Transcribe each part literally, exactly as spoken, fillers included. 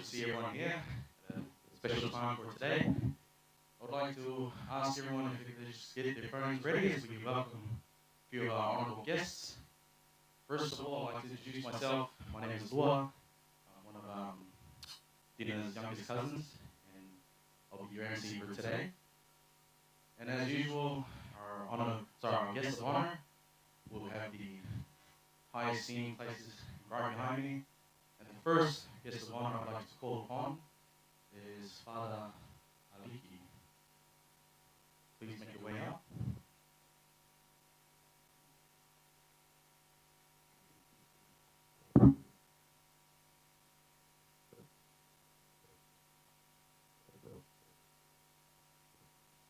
see everyone here at a special time for today. I would like to ask everyone if they could just get their phones ready as we welcome a few of our honorable guests. First of all, I'd like to introduce myself. My name is Lua. I'm one of, um, Dina's youngest cousins, and I'll be your M C for today. And as usual, our honor, sorry, our guest of honor will have the high esteemed places right behind me. And the first guest of honor I'd like to call upon is Father Aliki. Please make your way up.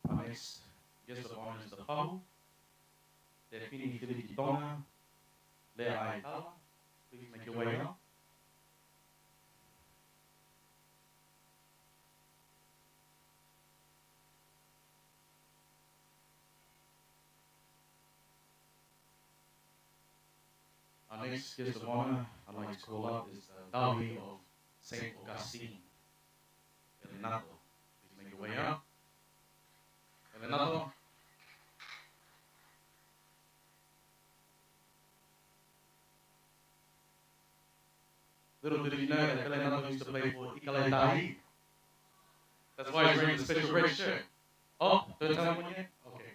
Our next guest of honor is the Pahu, Tefini Filipi Tonga Leaitala. Please make your way up. Our next guest of honor I'd like to call up is the Tauhi of Saint Augustine. Elenato, please make your way up. Elenato. Little did he know that Elenato used to play for Ikale Tahi. That's why he's wearing the special red shirt. Oh, don't tell anyone yet? Okay.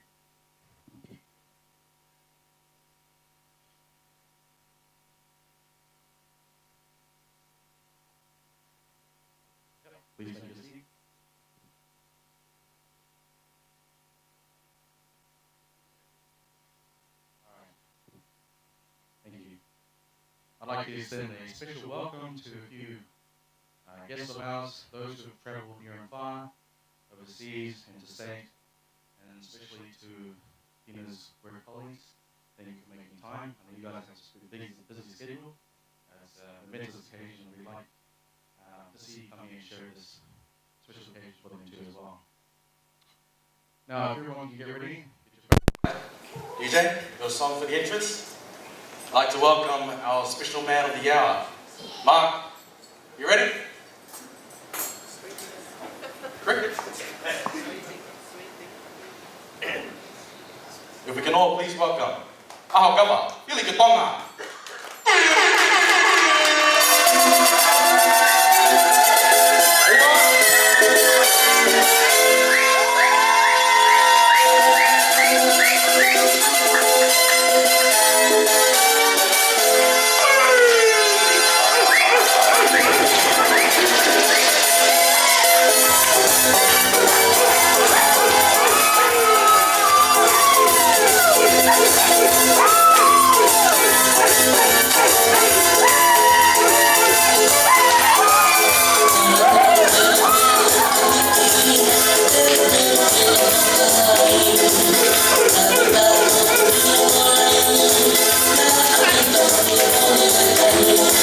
Yep, please take your seat. All right. Thank you. I'd like to extend a special welcome to a few, uh, guests of ours, those who have traveled near and far, overseas, interstate, and especially to Dina's work colleagues. Thank you for making time. I know you guys have a busy, busy schedule. It's a momentous occasion. We'd like, uh, to see you come here and share this special occasion for them too as well. Now, if everyone can get ready, get your D J, your song for the entrance. I'd like to welcome our special man of the hour, Mark. You ready? Rick? If we can all please welcome ʻAhokava Filipi Tonga. Thank you.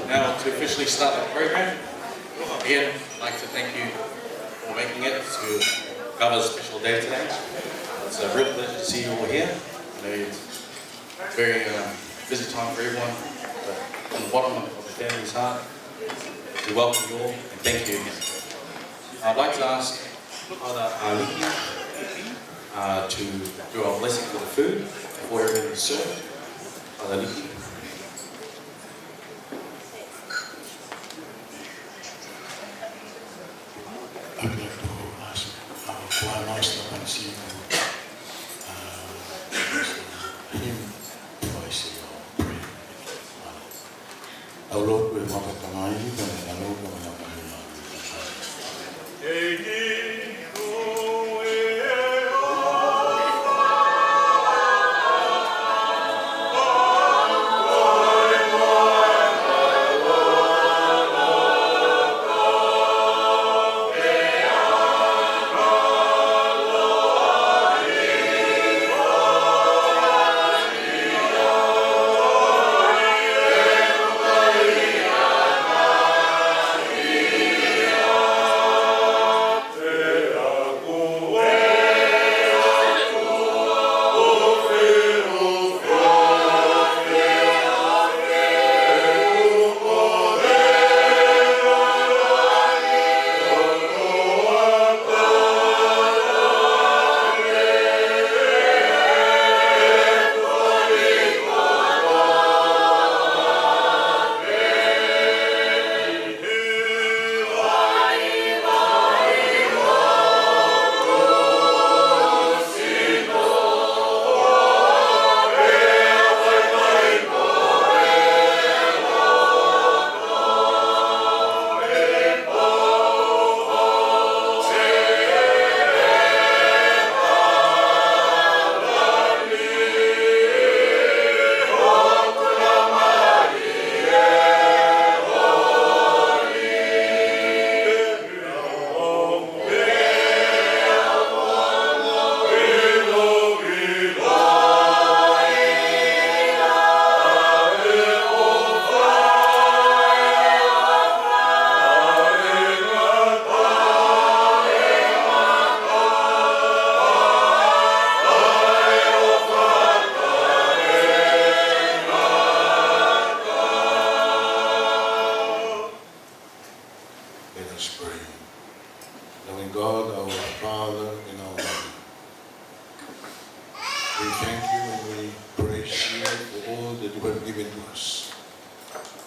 Now to officially start the program, again, I'd like to thank you for making it to Kava's special day today. It's a real pleasure to see you all here. It's a very uh, busy time for everyone, but from the bottom of the family's heart, we welcome you all and thank you again. I'd like to ask Father Aliki uh, to do our blessing for the food before everyone is served. Father Aliki. I'd like to ask our choir master, Pansi, to uh, hymn before I say our prayer. Aulok we mapa tamai, kama aulok we mapa tamai. Let us pray. Loving God, our Father and our Mother, we thank you and we praise you for all that you have given to us.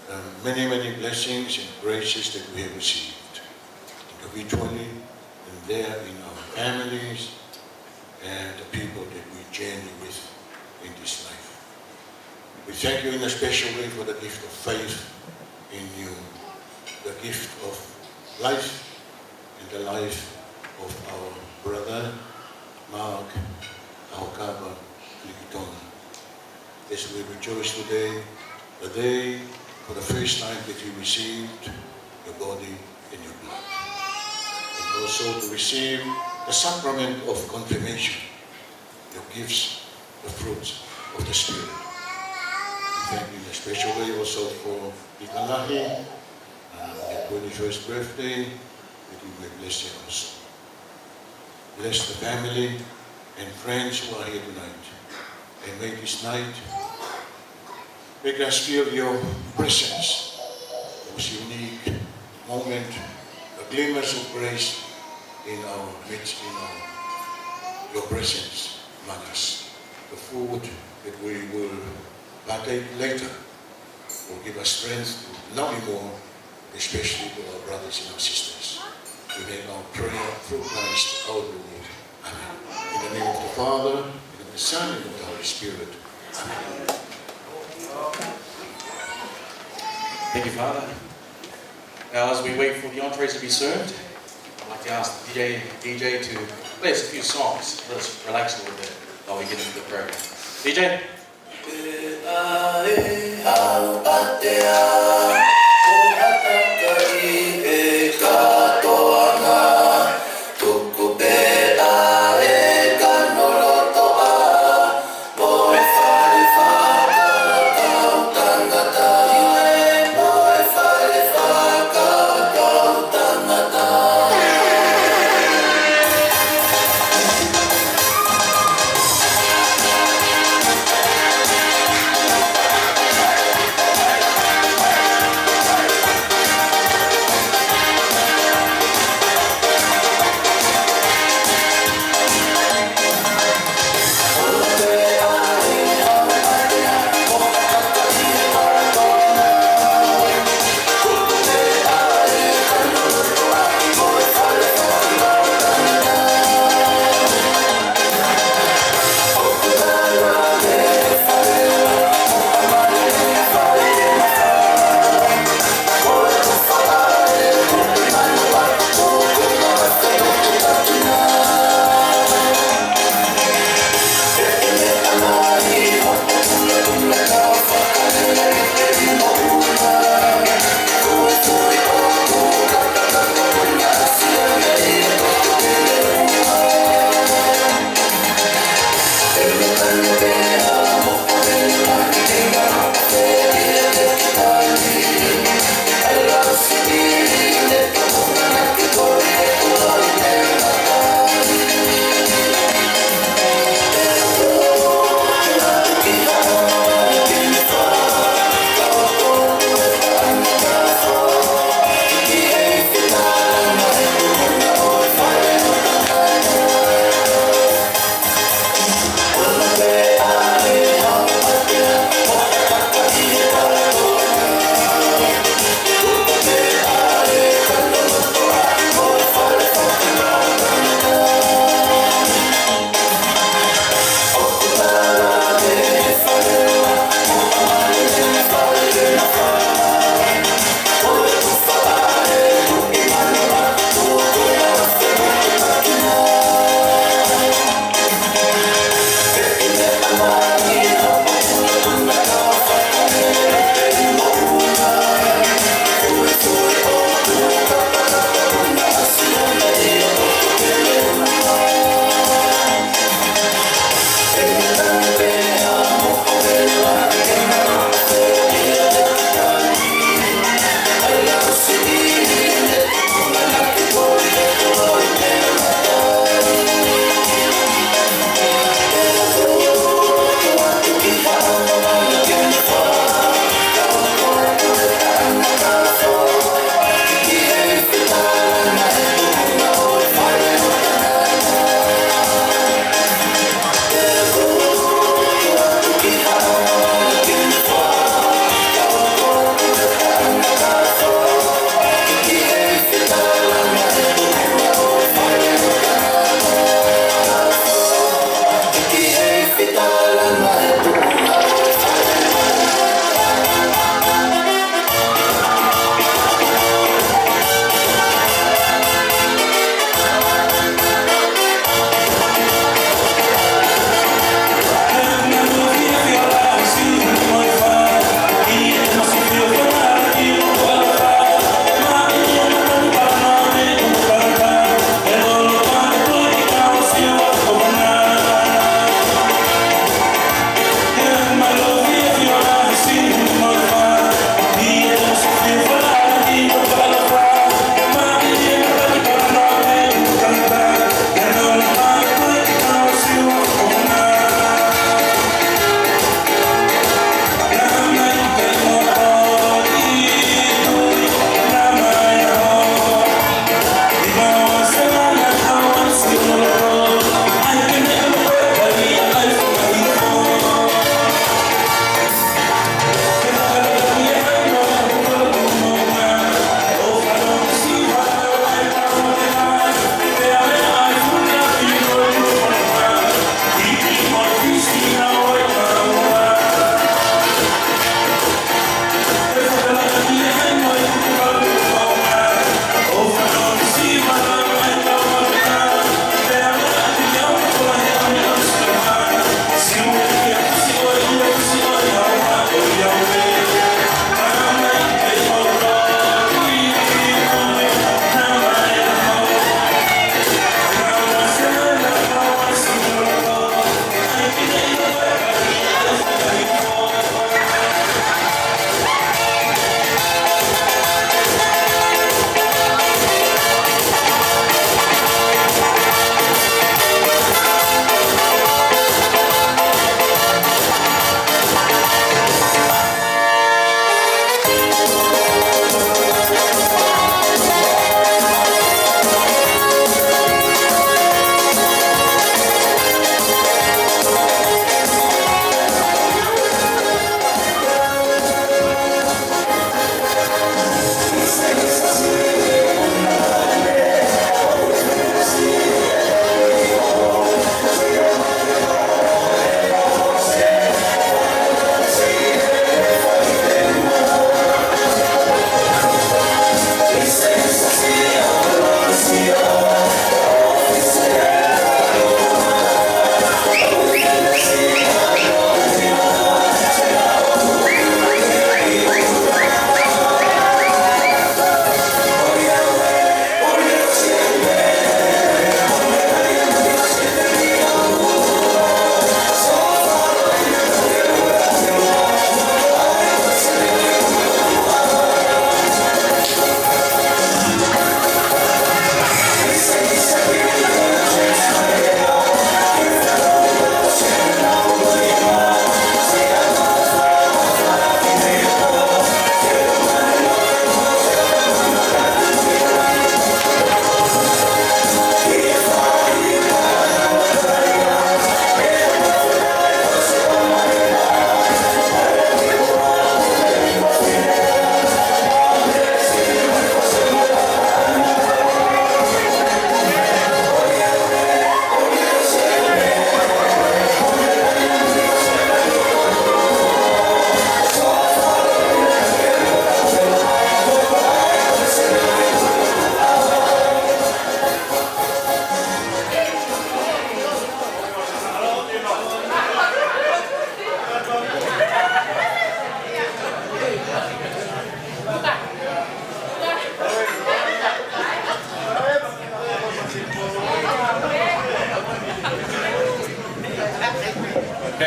The many, many blessings and graces that we have received, individually and there in our families, and the people that we journey with in this life. We thank you in a special way for the gift of faith in you, the gift of life and the life of our brother Mark Ahokava Likitona. As we rejoice today, the day for the first time that he received your body and your blood. And also to receive the sacrament of confirmation, your gifts, the fruits of the Spirit. We thank you in a special way also for Nikalahi, uh, the twenty-first birthday, that you may bless him also. Bless the family and friends who are here tonight. And may this night make us feel your presence, those unique moment, a glimpse of grace in our midst, in our, your presence among us. The food that we will partake later will give us strength to love you more, especially to our brothers and our sisters. We make our prayer through Christ our Lord. Amen. In the name of the Father, and of the Son, and of the Holy Spirit. Amen. Thank you, Father. Now, as we wait for the entrees to be served, I'd like to ask the D J, D J to play us a few songs. Let us relax a little bit while we get into the program. D J?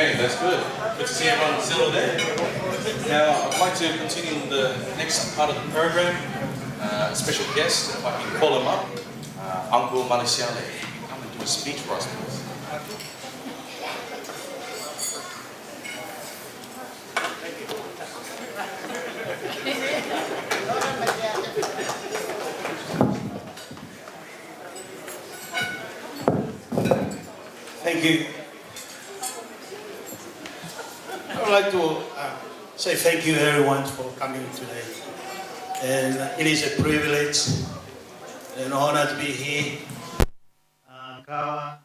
Okay, that's good. Good to see everyone settled in. Now, I'd like to continue the next part of the program. Uh, a special guest, if I can call him up, uh, Uncle Malesiale. Come and do a speech for us, please. Thank you. I would like to, uh, say thank you everyone for coming today. And, uh, it is a privilege and an honor to be here. Uh, Kava,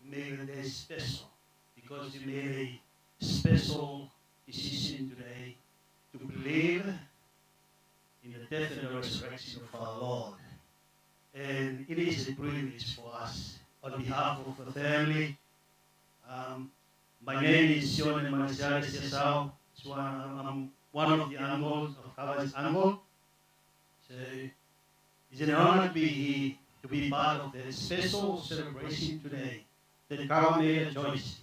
made a day special because you made a special decision today to believe in the death and the resurrection of our Lord. And it is a privilege for us. On behalf of the family, um, my name is Sione Malesiale Siasau. So I'm, I'm one of the uncles of Kava's uncle. So it's an honor to be here, to be part of the special celebration today that Kava made a choice.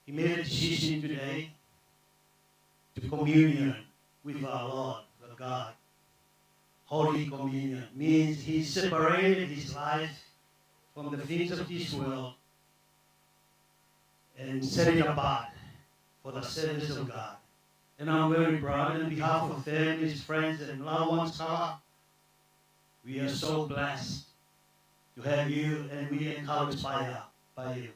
He made a decision today to communion with our Lord, the God. Holy Communion means he separated his life from the things of this world and set it apart for the service of God. And I'm very proud on behalf of families, friends, and loved ones, Kava. We are so blessed to have you, and we encouraged by, uh, by you.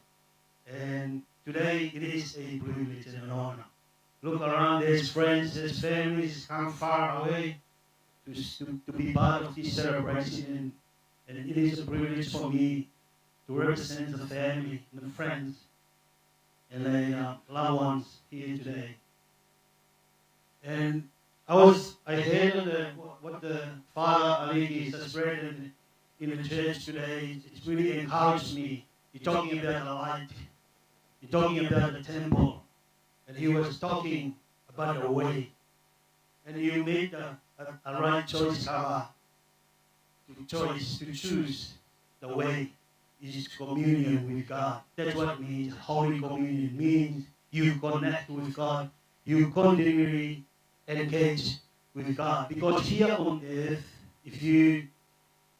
And today it is a privilege and an honor. Look around, there's friends, there's families come far away to, to, to be part of this celebration, and, and it is a privilege for me to represent the family and the friends and the, uh, loved ones here today. And I was, I heard the, what the Father Aliki just read in, in the church today. It's really encouraged me. You're talking about the light. You're talking about the temple. And he was talking about the way. And you made a, a, a right choice, Kava, to choice, to choose the way is communion with God. That's what it means. Holy Communion means you connect with God, you continually engage with God. Because here on earth, if you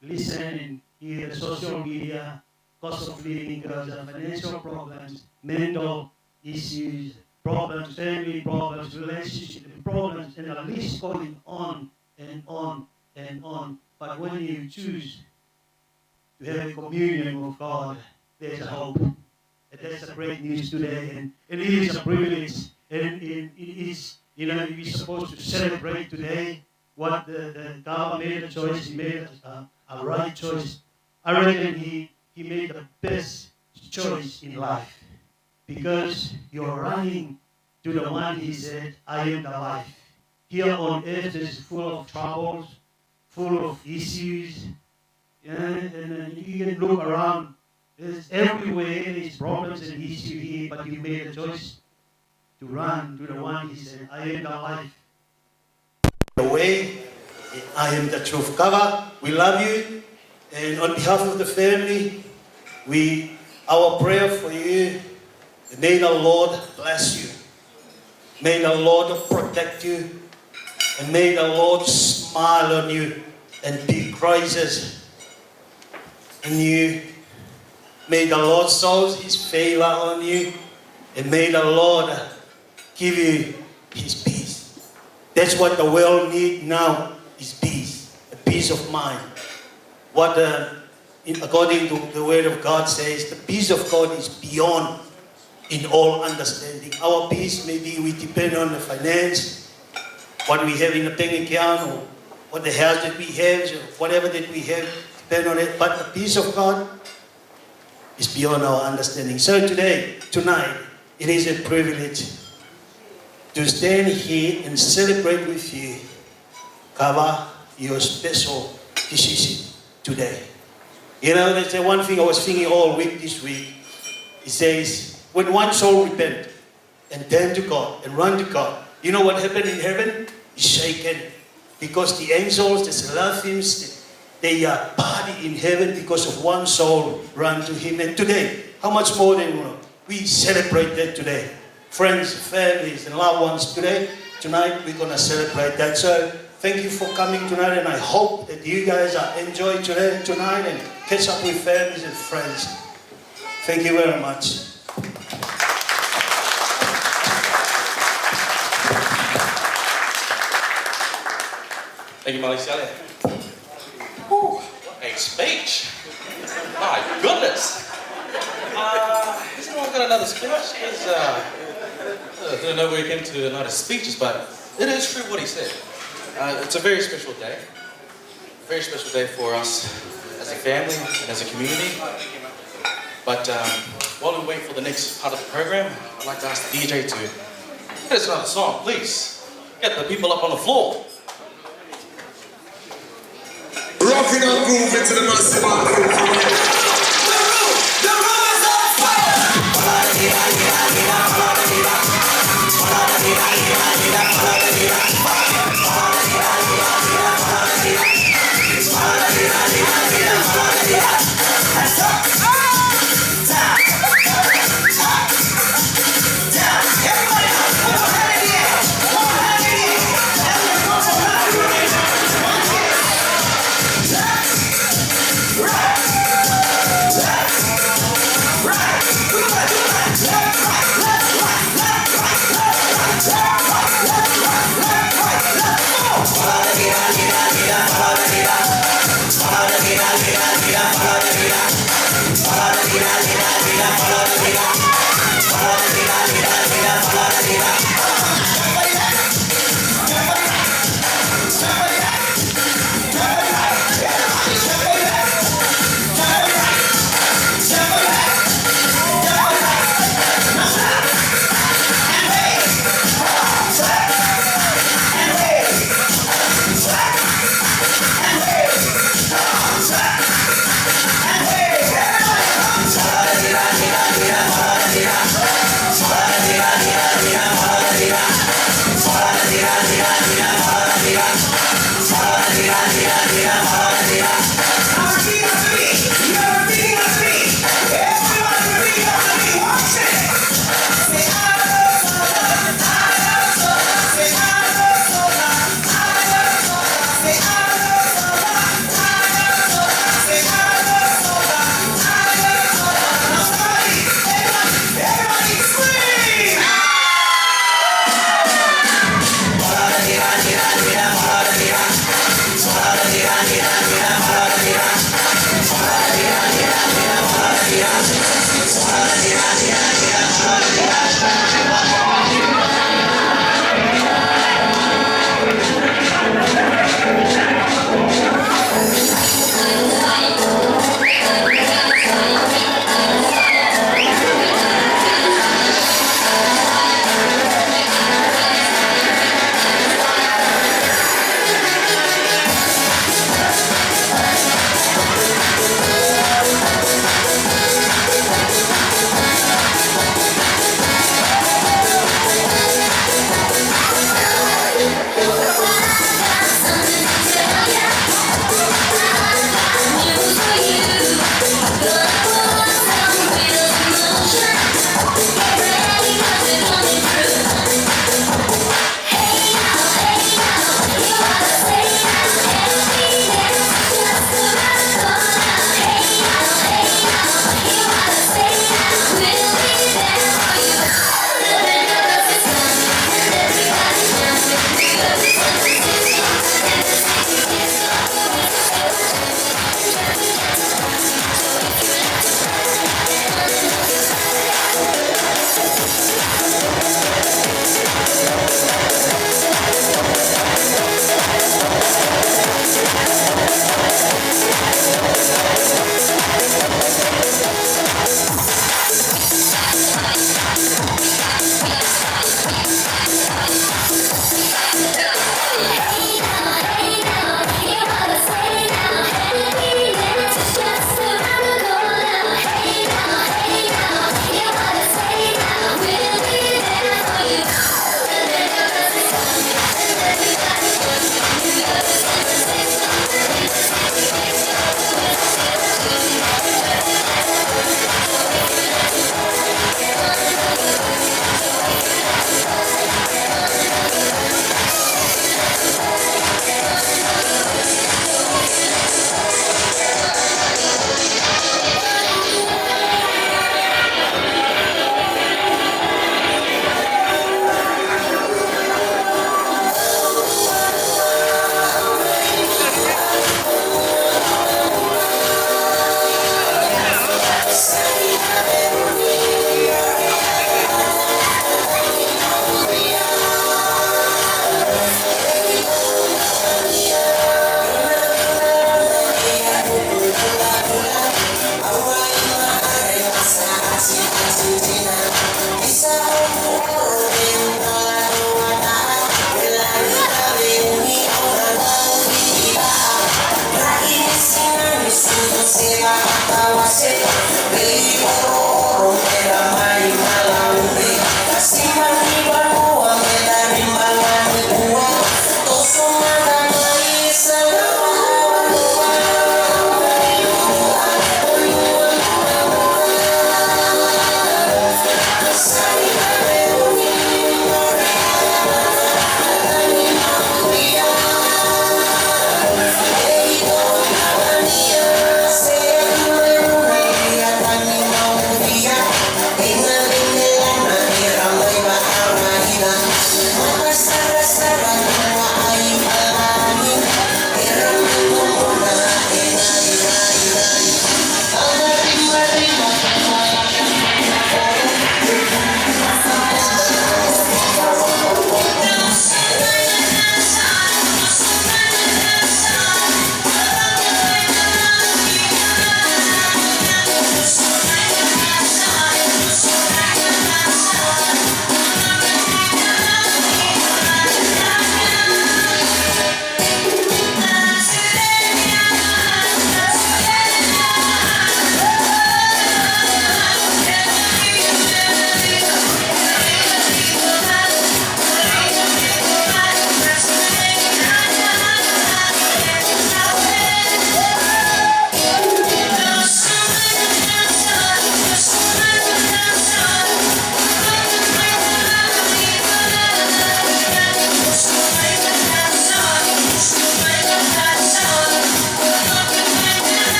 listen and hear the social media, cost of living, because of financial problems, mental issues, problems, family problems, relationship problems, and the list going on and on and on. But when you choose to have a communion with God, there's a hope. And that's the great news today. And, and it is a privilege. And, and it is, you know, we're supposed to celebrate today what the, the Kava made a choice, he made a, a right choice. I reckon he, he made the best choice in life because you're running to the one he said, "I am the life." Here on earth is full of troubles, full of issues, and, and, and you can look around. There's everywhere there's problems and issues here, but you made a choice to run to the one he said, "I am the life." The way, I am the truth. Kava, we love you. And on behalf of the family, we, our prayer for you, may the Lord bless you. May the Lord protect you. And may the Lord smile on you and be gracious in you. May the Lord show his favor on you. And may the Lord give you his peace. That's what the world need now is peace, a peace of mind. What, uh, in, according to the word of God says, the peace of God is beyond in all understanding. Our peace, maybe we depend on the finance, what we have in the bank account, or what the house that we have, or whatever that we have, depend on it. But the peace of God is beyond our understanding. So today, tonight, it is a privilege to stand here and celebrate with you, Kava, your special decision today. You know, there's the one thing I was thinking all week this week. It says, when one soul repent and turn to God and run to God, you know what happened in heaven? It's shaken. Because the angels, the seraphims, they are party in heaven because of one soul run to him. And today, how much more than, you know, we celebrate that today. friends, families, and loved ones today. Tonight, we're gonna celebrate that. So, thank you for coming tonight, and I hope that you guys are enjoy today, tonight, and catch up with families and friends. Thank you very much. Thank you, Mali Siale. Ooh, what a speech. My goodness. Uh, has anyone got another speech? 'Cause, uh, I don't know where we came to another speeches, but it is true what he said. Uh, it's a very special day. Very special day for us as a family and as a community. But, um, while we wait for the next part of the program, I'd like to ask the D J to hit us another song, please. Get the people up on the floor. Rocking and grooving to the massive outfit. The room, the room is on fire.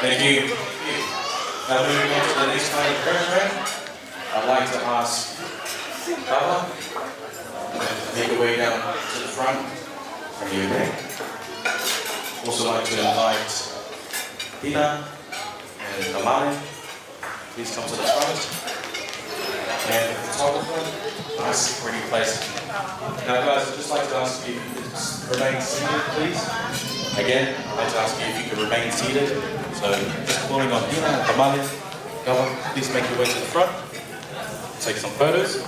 Thank you. Now moving on to the next part of the program, I'd like to ask Kava to make your way down to the front from your neck. Also like to invite Tina and Tamale. Please come to the front. And the photographer, nice, pretty place. Now, guys, I'd just like to ask you to remain seated, please. Again, I'd like to ask you if you could remain seated. So, just calling on Tina and Tamale. Kava, please make your way to the front. Take some photos.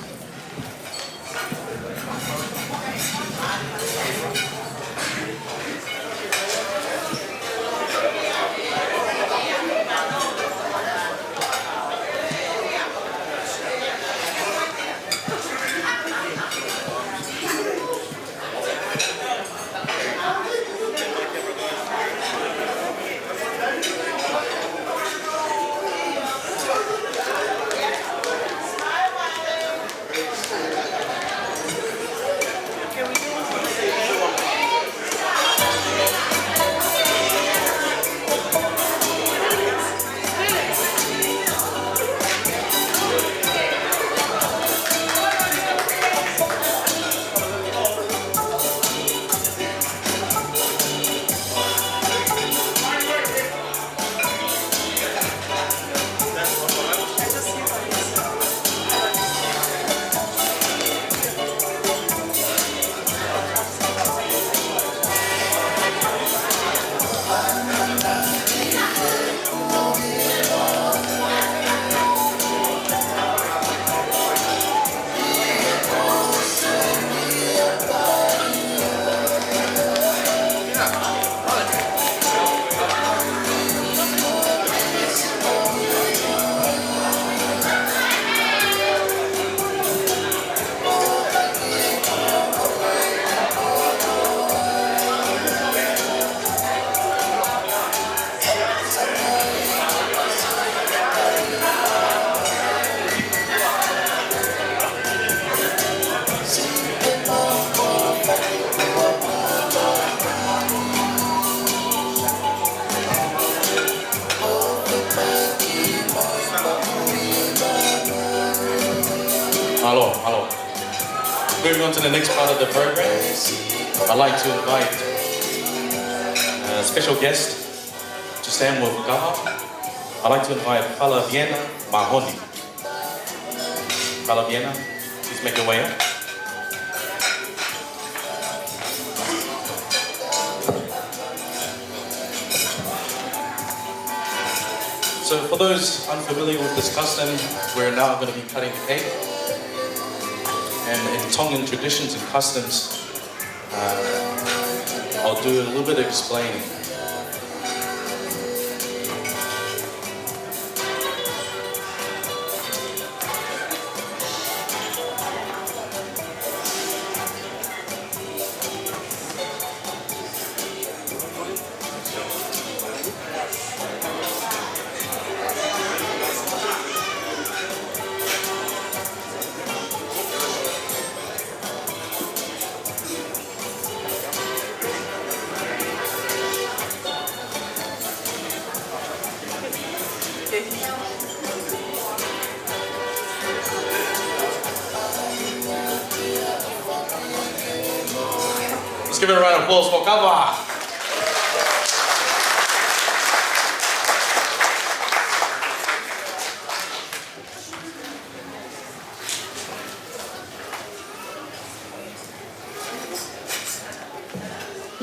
Hello, hello. Moving on to the next part of the program, I'd like to invite a special guest to stand with Kava. I'd like to invite Falaviena Mahoni. Falaviena, please make your way up. So for those unfamiliar with this custom, we're now gonna be cutting the cake. And in Tongan traditions and customs, uh, I'll do a little bit of explaining. Let's give it a round of applause for Kava.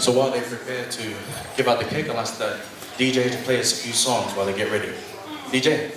So while they prepare to give out the cake, I'll ask the D J to play us a few songs while they get ready. D J.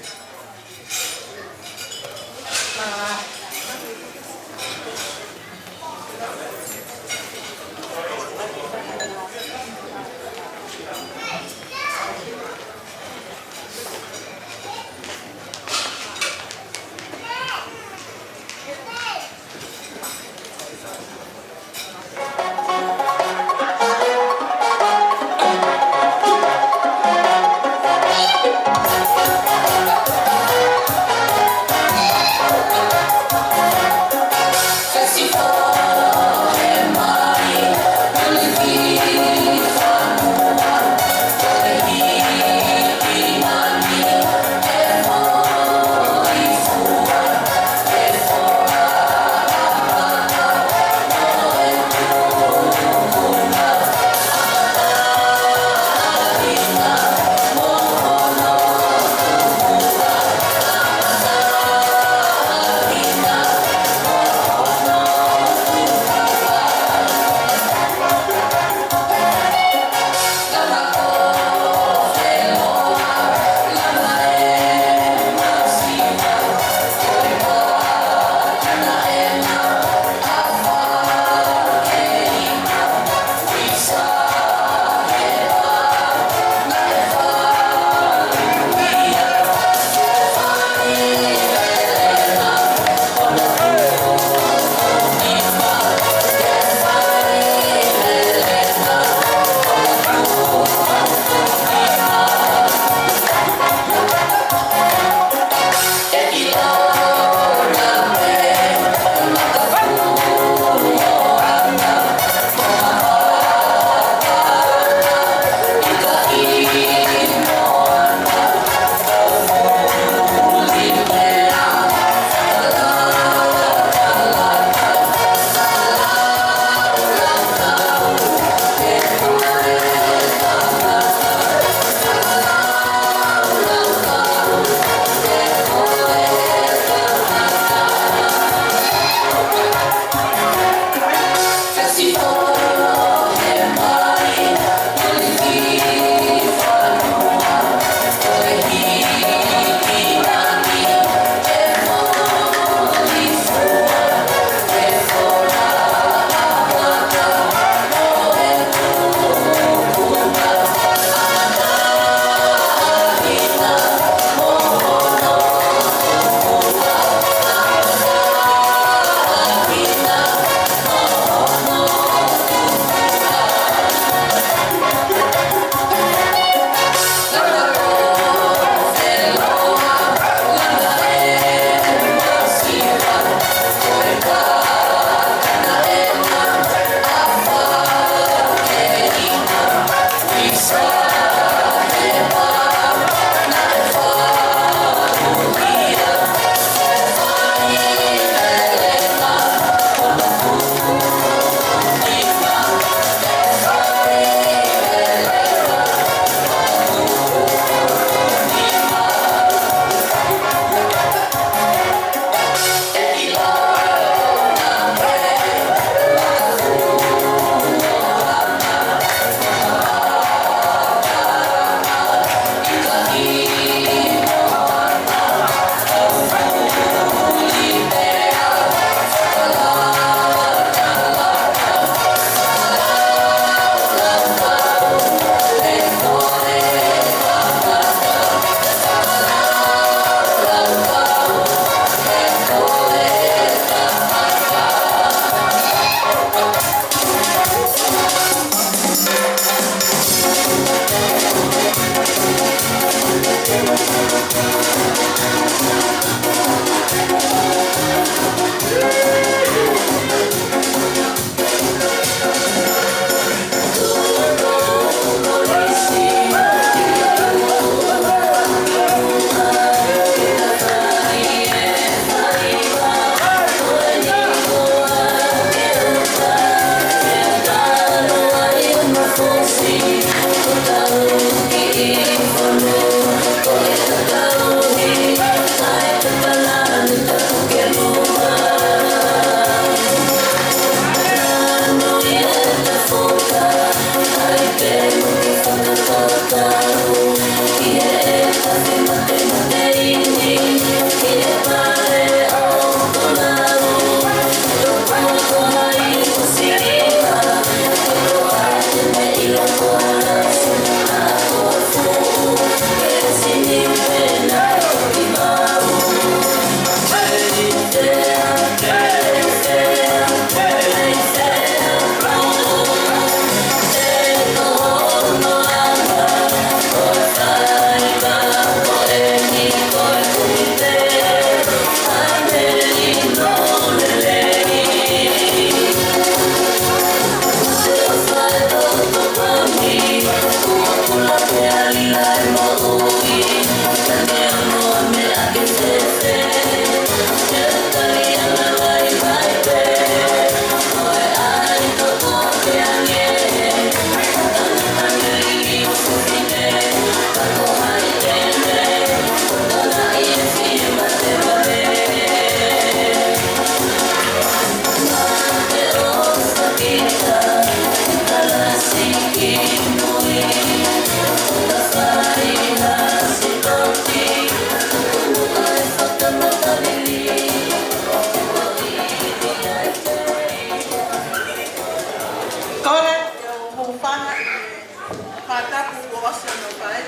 Tapu kuo ʻosi hono fai.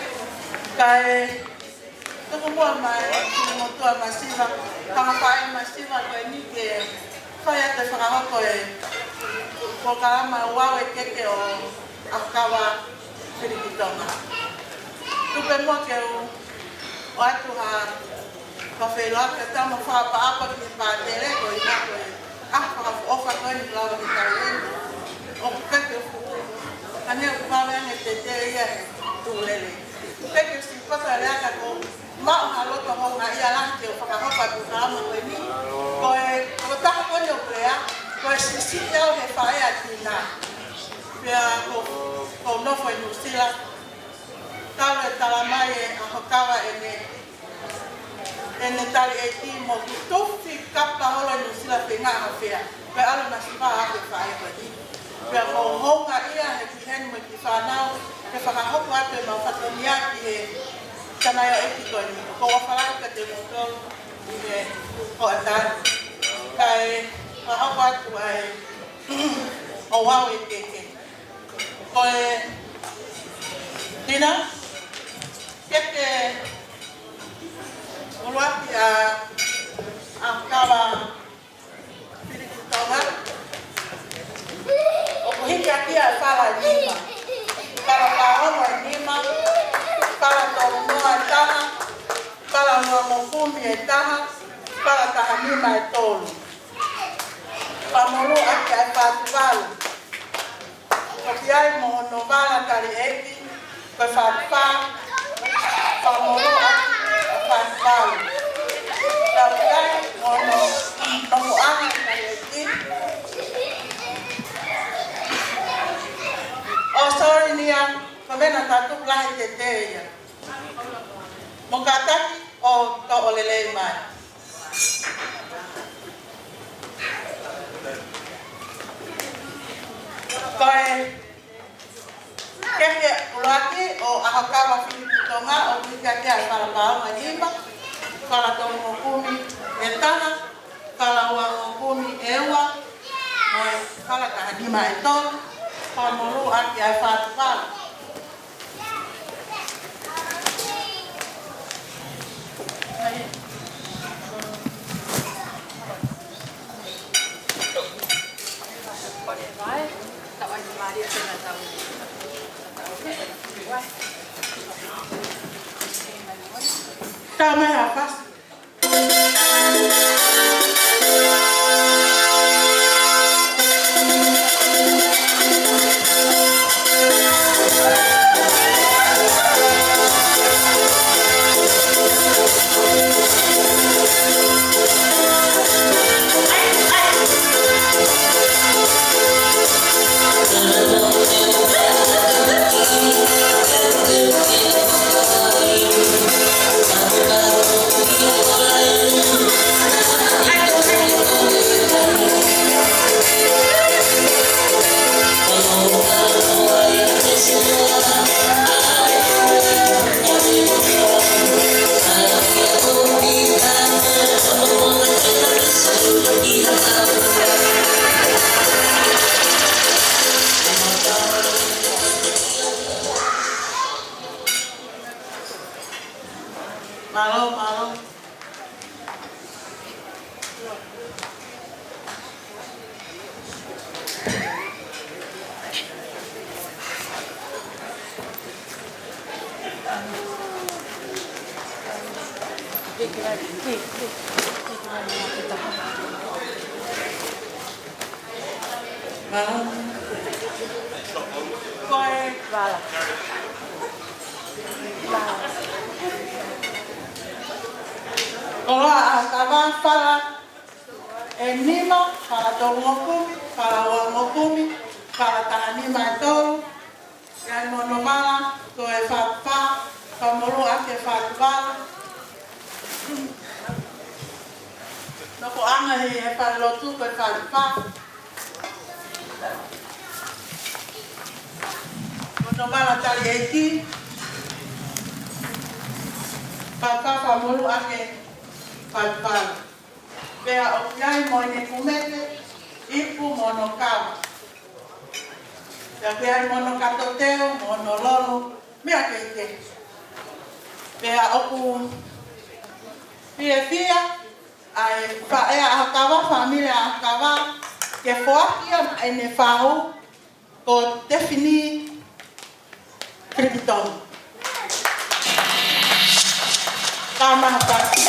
Kae tuku muʻa mai, ki he motuʻa masiva, tama faʻē masiva ko eni ke fai atu e fakahoko e polokalama Ouau ʻEkeke ʻo ʻAhokava Filikitonga. Tuku pē muʻa ke u ʻoatu ha fakafeʻiloaki atu mo fakaʻapaʻapa ki he pātele ko ena ko e ʻaho fakaʻofoʻofa ko eni lava ke tau ʻi ai. ʻOku ʻikai ke fuʻu. Ka ne u vave ange tete ia he tuʻu lelei. ʻIkai ke u sipata lea ka ko e maʻu ha loto houngaʻia lahi ke u fakahoko atu e polokalama ko eni. Ko e, ko e taha ko eni ʻoku lea, ko e siʻisiʻi au he faʻē ʻa Tina. Pea ko, ko u nofo ʻi Nuʻusila. Talu e talamai ʻe ʻAhokava ʻene, ʻene tali ʻeiki mo e tufi kapa holo ʻi Nuʻusila pe ngaha fea. Pea ʻalu masiva ʻa e faʻē ko eni. Pea ko e houngaʻia he ki heni mo e kiʻi fānau, ke fakahoko atu ʻemau fatongia ki he tamaioʻeiki ko eni. Ko e ʻofa lahi kiate kimoutolu ʻi he hoʻatā ni. Kae fakahoko atu ʻa e Ouau ʻEkeke. Ko e Tina, ke ke ʻuluaki ʻa, ʻAhokava Filikitonga. ʻOku hiki ʻaki ʻa e fala ʻe nima. Fala fāongo ʻe nima. Fala tolu noa ʻe taha. Fala uangofulu ʻe taha. Fala taha nima ʻe tolu. Fakamolū ʻaki ʻa e fā tuvalu. ʻOku ʻi ai mo hono vala tali ʻeiki, ko e fā fā. Fakamolū ʻaki ʻa e fā tuvalu. ʻOku ʻi ai mo hono nofoʻanga tali ʻeiki. ʻO sorry Nia, ko e meʻa naʻa ta tuku lahi tete ia. Mo kātaki ʻo toʻo lelei mai. Ko e kehe ʻuluaki ʻo ʻAhokava Filikitonga ʻoku hiki ʻaki ʻa e fala fāongo ʻe nima, fala tolungofulu ʻe taha, fala uangofulu ʻe ua, mo e fala taha nima ʻe tolu, fakamolū ʻaki ʻa e fā tuvalu. Tau mai ha fasi. Mālō, mālō. Mālō. Ko e vala. Vala. Koloa ʻa Kava, fala ʻe nima, fala tolungofulu, fala uangofulu, fala taha nima ʻe tolu, ʻi ai mo hono vala, ko e fā fā, fakamolū ʻaki e fā tuvalu. Nofoʻanga ʻi he falelotu ko e fā fā. Mo hono vala tali ʻeiki, fā fā, fakamolū ʻaki e fā fā. Pea ʻoku ʻi ai mo ʻene kumete, ipu mo hono kava. Pea ko e mono kātoa teu, mono lolo, meʻa kehekehe. Pea ʻoku fiefia ʻa e faʻē ʻa ʻAhokava, fāmili ʻa ʻAhokava, ke foaki ia maʻa ʻene fahu, ko Tefini Filipitongi. Ka maha pasi.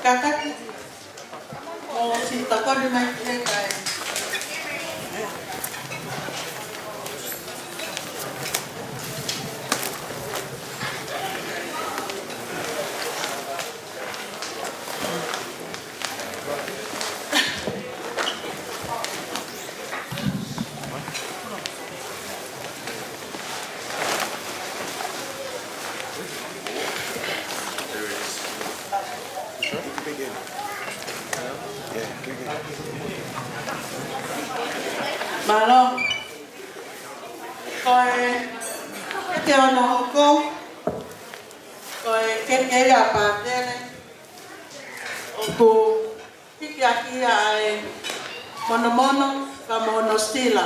Kakati. ʻO si tokoni mai ki he kai. Mālō. Ko e, ke ono hoko, ko e keke ia ʻa Pātele, ʻoku hiki ʻaki ia ʻa e monomono, ka mono sila.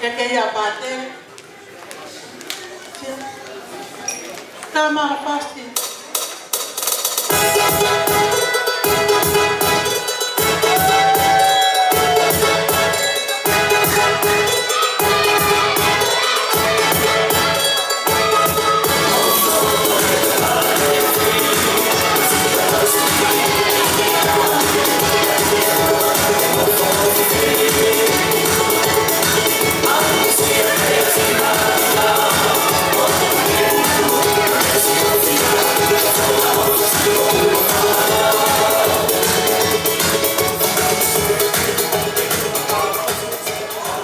Keke ia ʻa Pātele. Tama pasi.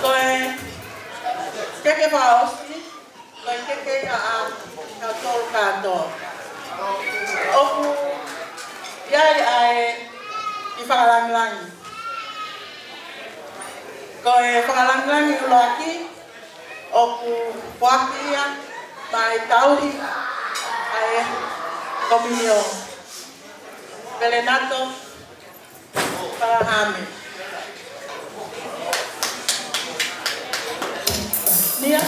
Ko e keke fakaʻosi, ko e keke ia ʻa kitautolu kātoa. ʻOku ʻi ai ʻa e kiʻi fakalāngilangi. Ko e fakalāngilangi ʻuluaki, ʻoku foaki ia maʻa e tauhi ʻa e kominio. Pelenato Palahame. Nia.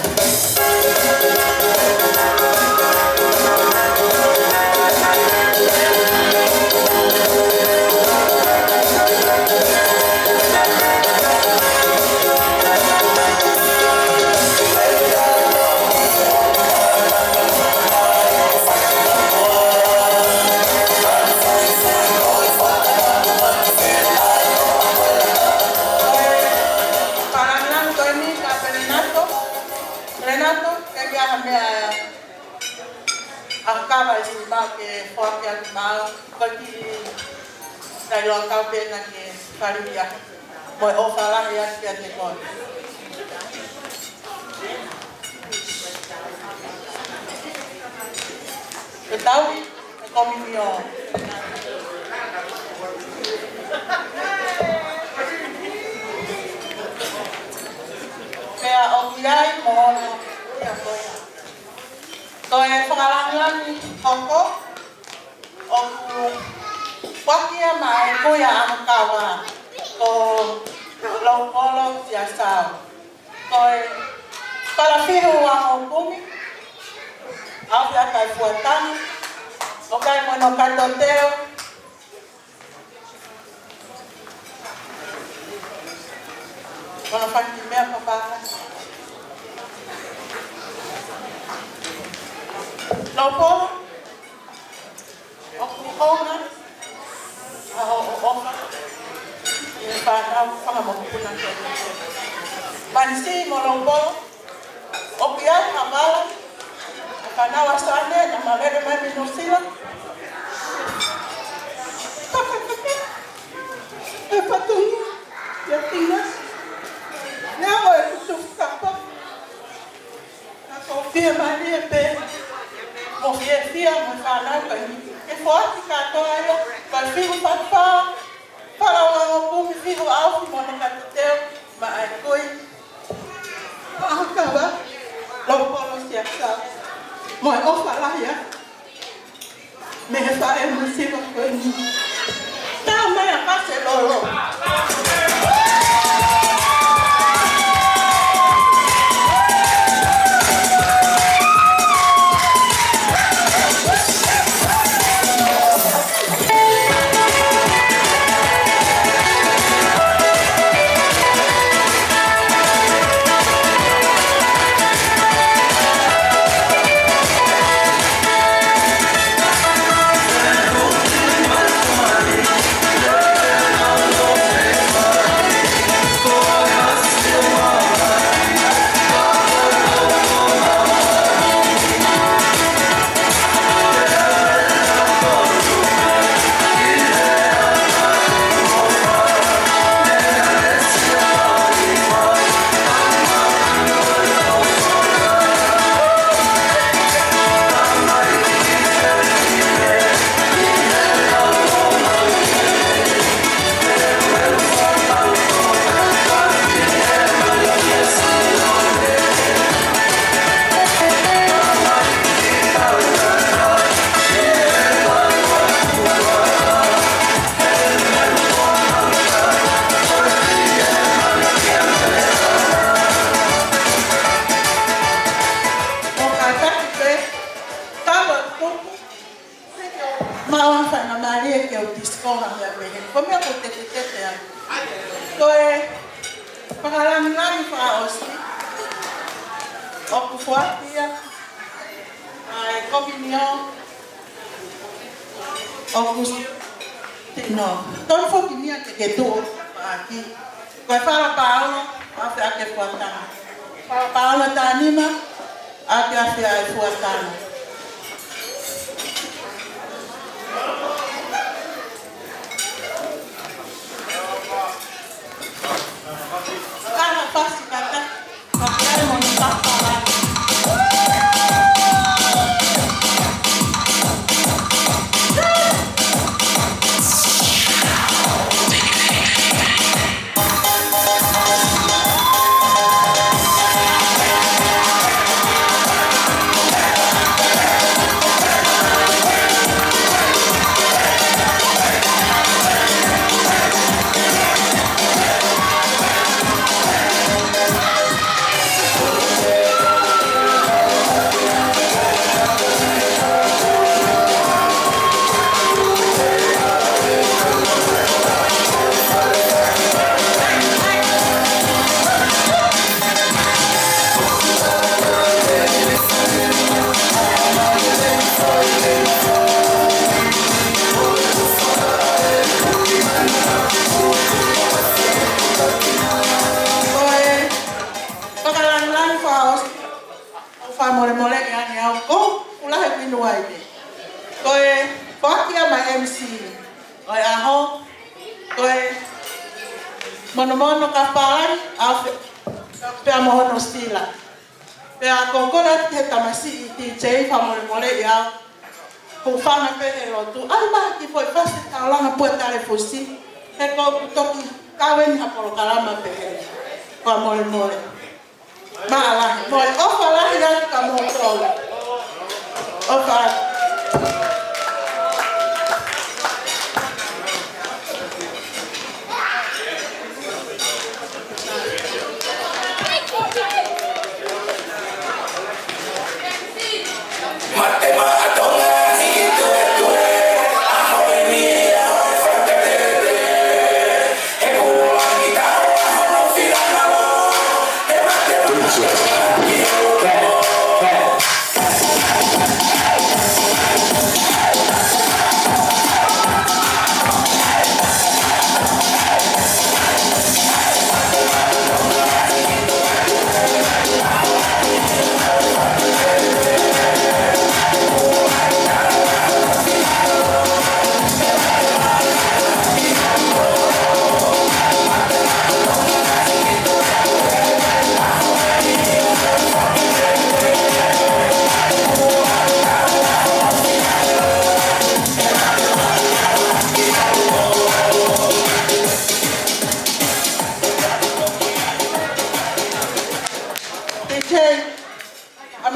Fakalāngilangi ko eni kia Pelenato. Pelenato, ke ʻi ai ha meʻa ʻa e kava ʻi siʻi mau ke foaki atu maʻau, ko e kiʻi tai loa kau pē na ke fali ia. Mo e ʻofa lahi atu kiate koe. Ke tauhi e kominio. Pea ʻoku ʻi ai mo hono ia ko ia. Ko e fakalāngilangi hoko, ʻoku foaki ia maʻa e kuia ʻAhokava, ko Loukolo Siasau. Ko e falafihu ua ʻo kumi, ʻa e fia kai fuatani, ʻo kai mono kātoa teu, Ko hono fanga kiʻi meʻa papa. Laupolo, ʻoku ʻoange ʻa hoʻo ʻofa ki he fānau fanga mokopuna ko eni. Manisi mo Laupolo, ʻoku ʻi ai ha vala ʻa e fānau ʻa Sane naʻa ma lele mai mei Nuʻu Sila. Fakafetaʻi e fatongia ʻia Tina. Neongo ʻeku tuʻu fakapō, ka ʻoku ou fiemālie pē mo fiefia mo e fānau ko eni ke foaki kātoa ia ko e fihu fā fā, fā lau ngangokumi, fihu ʻaufi mo hono katateu maʻa e kui. ʻA kava, Laupolo Siasau. Mo e ʻofa lahi atu mei he faʻē masiva ko eni. Tau mai ʻa Pase Lolo. ʻO kātaki pē, tau atu. Maʻu ha faingamālie ke u disco ha meʻa pehē. Ko e meʻa ʻoku ou tetetete ai. Ko e fakalāngilangi fakaʻosi ʻoku foaki ia ʻa e kominio ʻo Kusi Tino. Tonu foki nia ke ke tuʻu ʻaki. Ko e fala paolo, ʻafe ʻaki e fuatana. Fala paolo taha nima, ʻafe ʻaki ʻa e fuatana. Fala pasi kata. Ko e fakalāngilangi fakaʻosi, ʻoku fakamolemoleʻi ange au ko e kula he kinu ai ne. Ko e foaki ia maʻa e M C ʻo e ʻaho, ko e monomono ka pālangi, ʻafe, pea mo hono sila. Pea ko e kole atu ki he tamasiʻi D J, fakamolemoleʻi au. Ko e fanga pē he lotu. ʻAi mai ha kiʻi foʻi fasi taulanga pua tale fusi. He ko ʻeku toki kau eni ha polokalama pehē. Fakamolemole. Mālō lahi. Mo e ʻofa lahi atu kia moutolu. ʻOfa atu.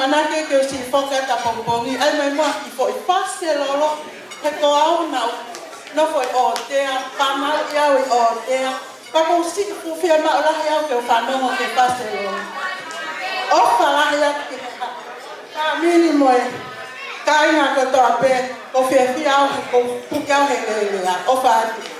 Ana ke ke usi foka ta pongipongi, ʻai mai muʻa ki foʻi Faselolo, he ko au naʻa ku nofo ʻi ʻOtea, pea maʻu ʻe au ʻi ʻOtea, pea ʻoku ou siʻi fuʻu fiemaʻu lahi au ke u fanongo ki he Faselolo. ʻOfa lahi atu ki he fāmili mo e kāinga kotoa pē, ʻoku ou fiefia au he ʻoku ou puke au he lelea. ʻOfa atu.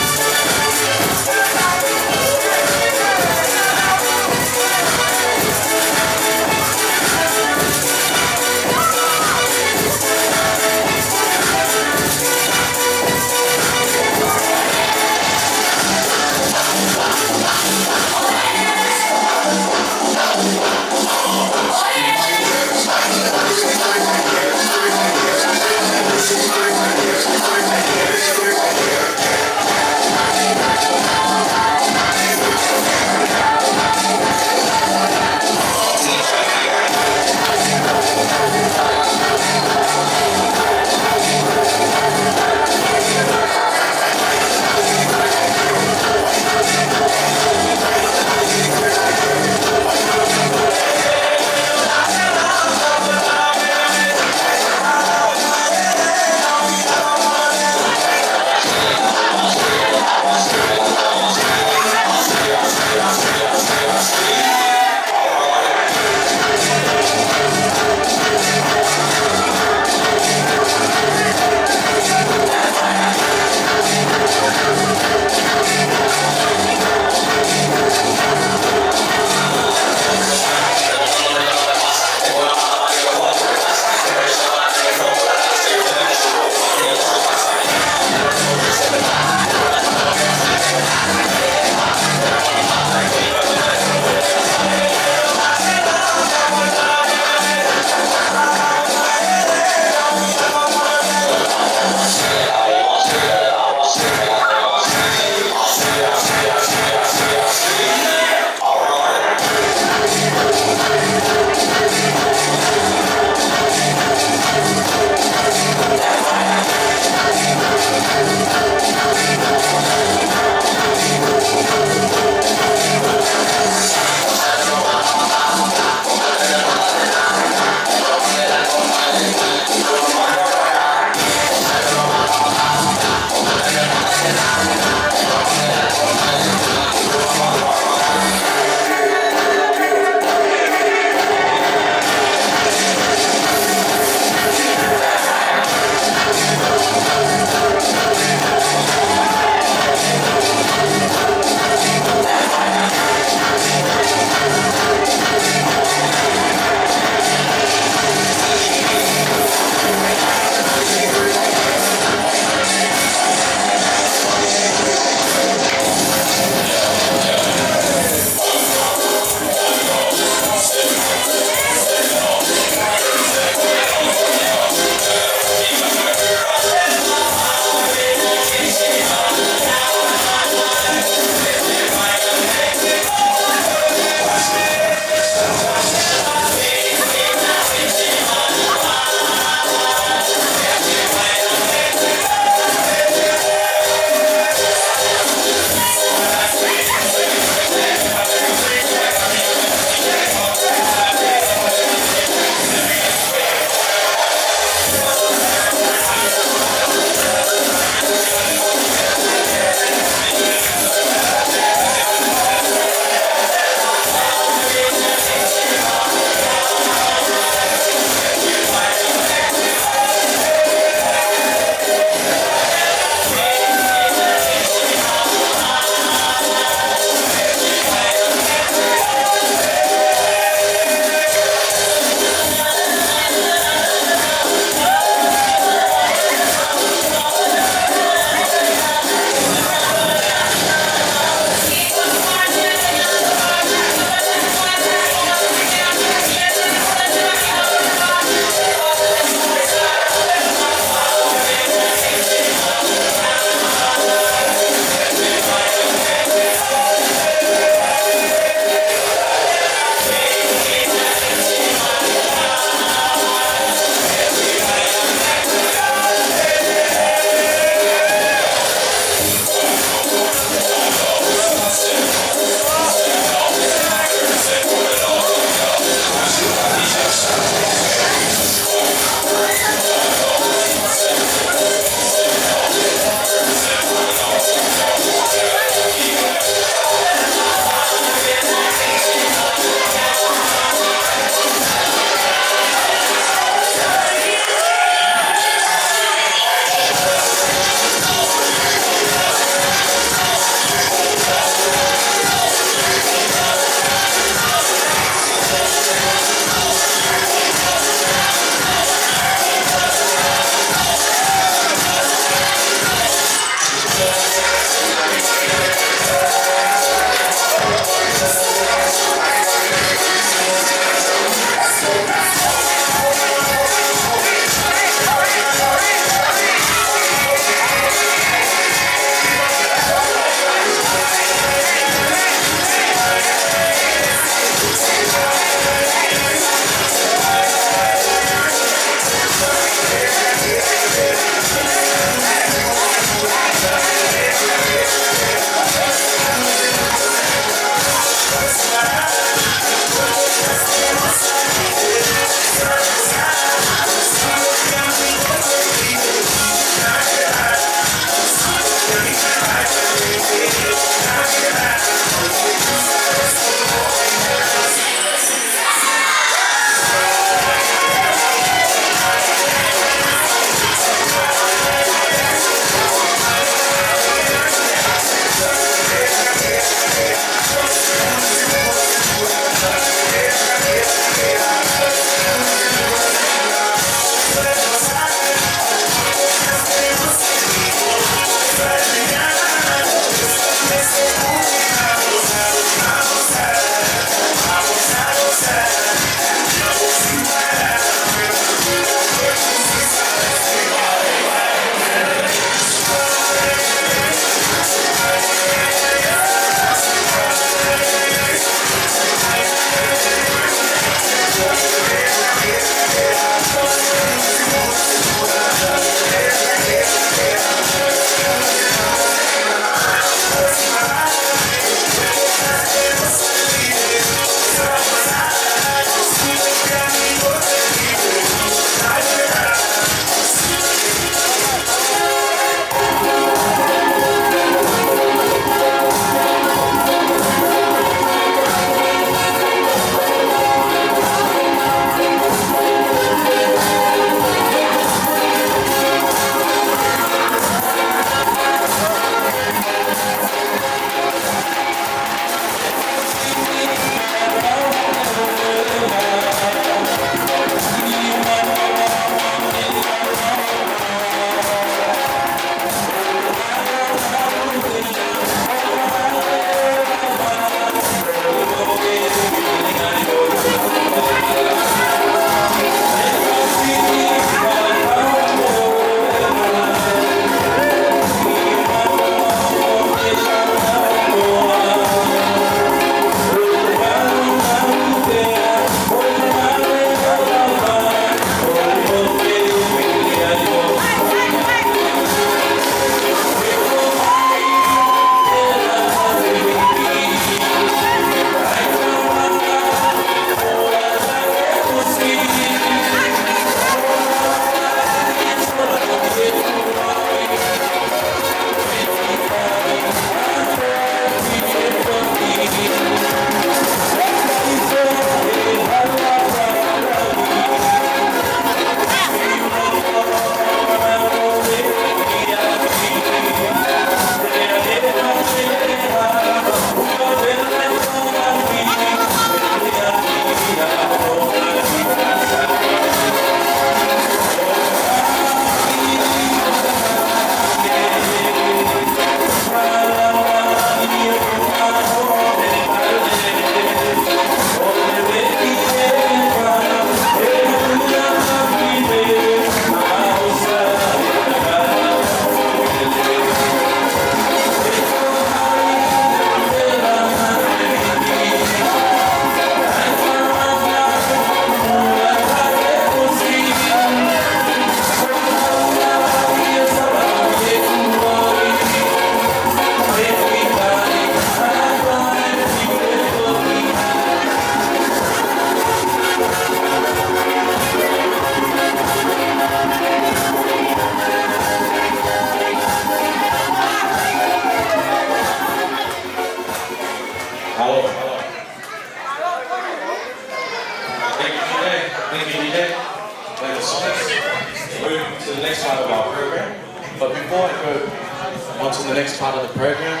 The next part of the program,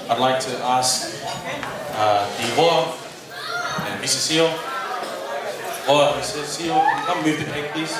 I'd like to ask uh, the Voa and Mister Seal, Voa and Mister Seal, can you come move the cake, please?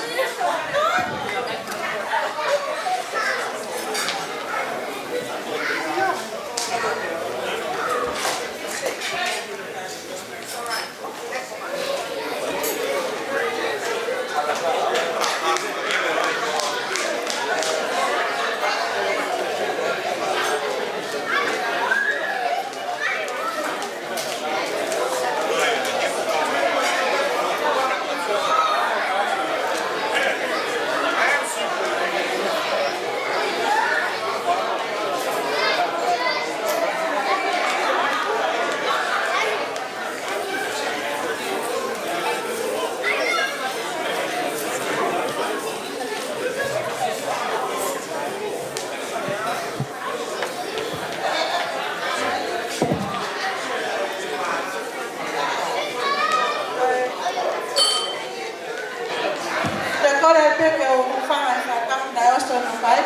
Te kole pē ke u hūfanga he fakatapu naʻe ʻosi ʻo pai,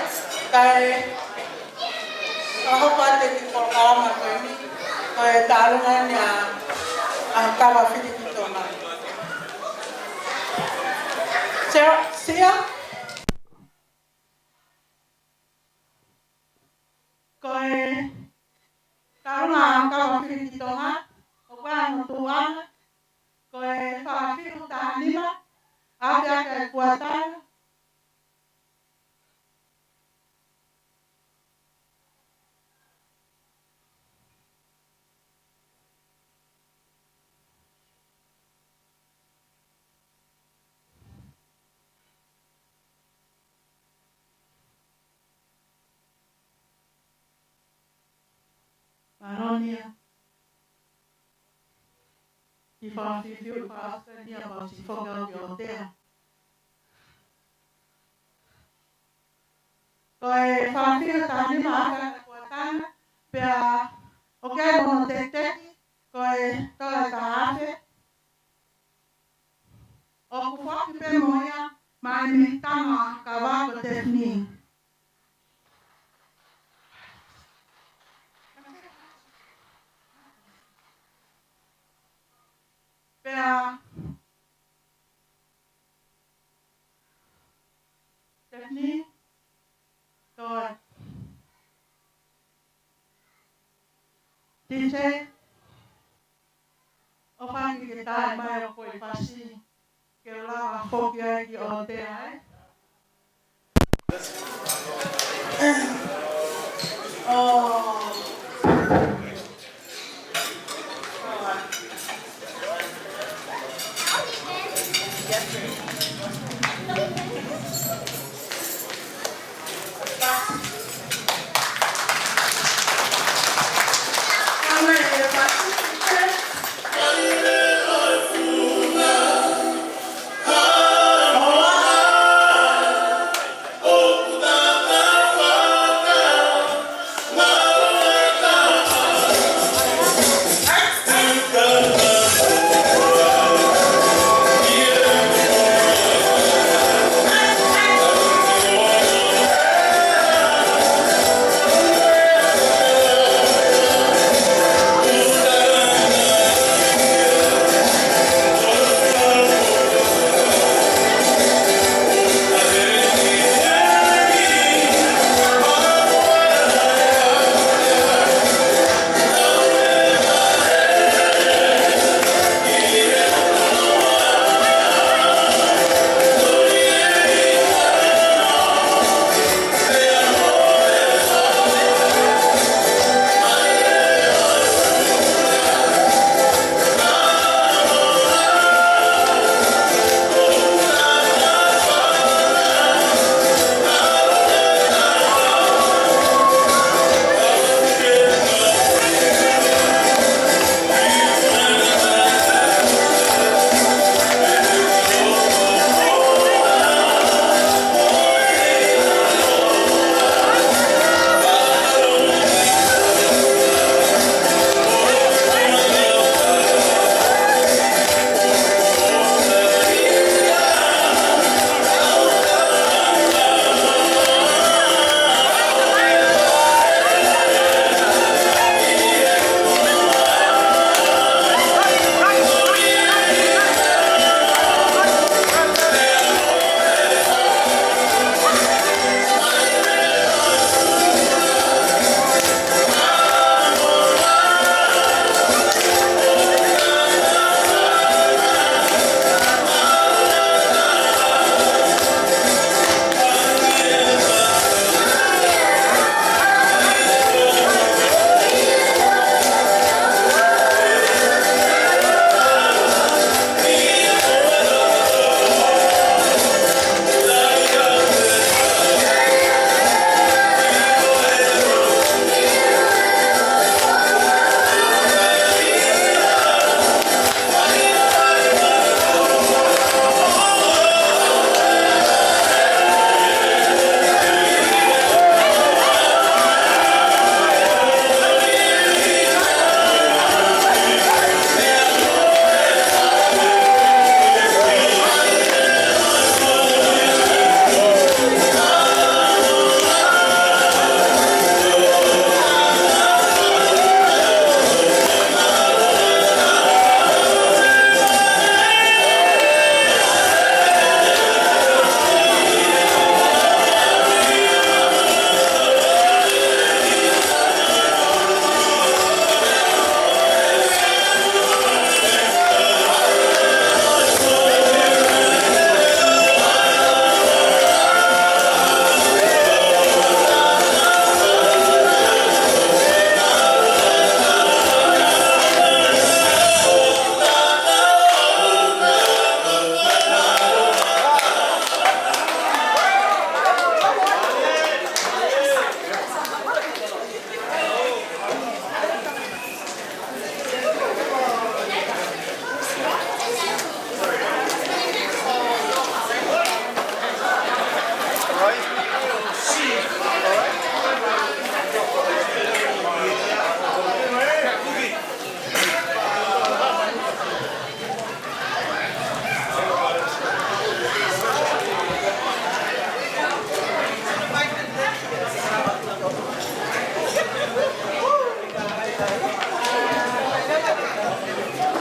kae fakahoko atu e kiʻi polokalama ko eni, ko e tālunga eni ʻa, ʻa Kava Fili ki Tonga. Sia, sia. Ko e tālunga ʻa Kava Fili ki Tonga, ʻoku ʻi ai hono tuʻunga, ko e fakafitu taha nima, ʻa ia ʻoku ʻi ai e kuata. Mālō ʻia. Kiʻi fakafiu, kiʻi fakafiu ʻia pau si foka ki ʻOtea. Ko e fakafiu taha nima ʻa e kuata, pea ʻoku ʻi ai hono tekiteki, ko e tola taha afe. ʻOku foaki pē mo ia maʻa e Minitā Kava ko Tefini. Pea Tefini, ko e DJ, ʻofa ke ke tae mai ʻa e kiʻi fasi ke u lava foki ai ki ʻOtea, ē? ʻO.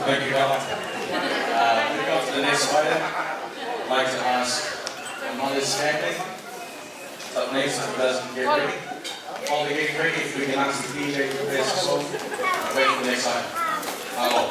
Thank you, Howard. Uh, we go to the next item. I'd like to ask the mother's family, the next who doesn't get ready. While they get ready, if we can ask the D J to play us a song. Wait for the next item. Hello.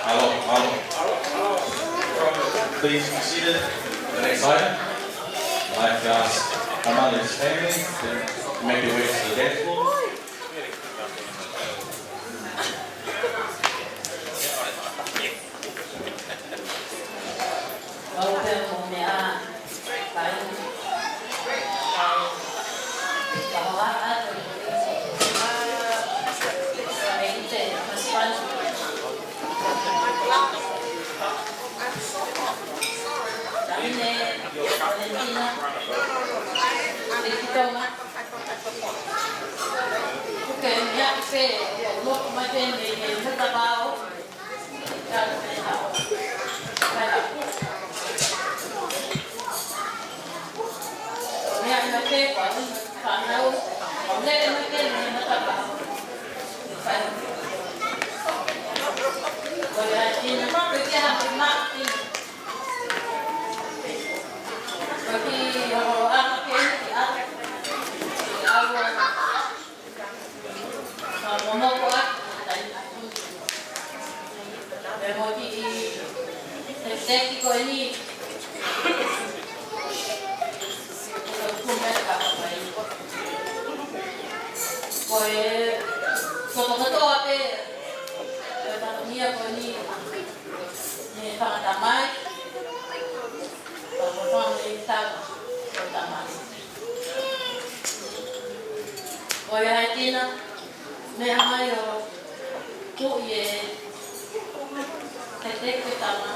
Hello, hello. Please be seated. The next item. I'd like to ask Amalia's family to make their way to the dance floor. Aupea mo meʻa, kai, kai, kahoa atu. Kameite, masipani. Taʻahine, Valentina, Teki Tonga. Uke, meʻa, pe, loko mai pē mei, mei, mei, mei, Teki ko eni. Ko e, ko e kotoa pē, ko e fatongia ko eni, ne fakatamai, ko e fakatamai, ko e tamai. Ko e ʻai tina, ne ʻomai ʻo tuʻi e, te te ke tama.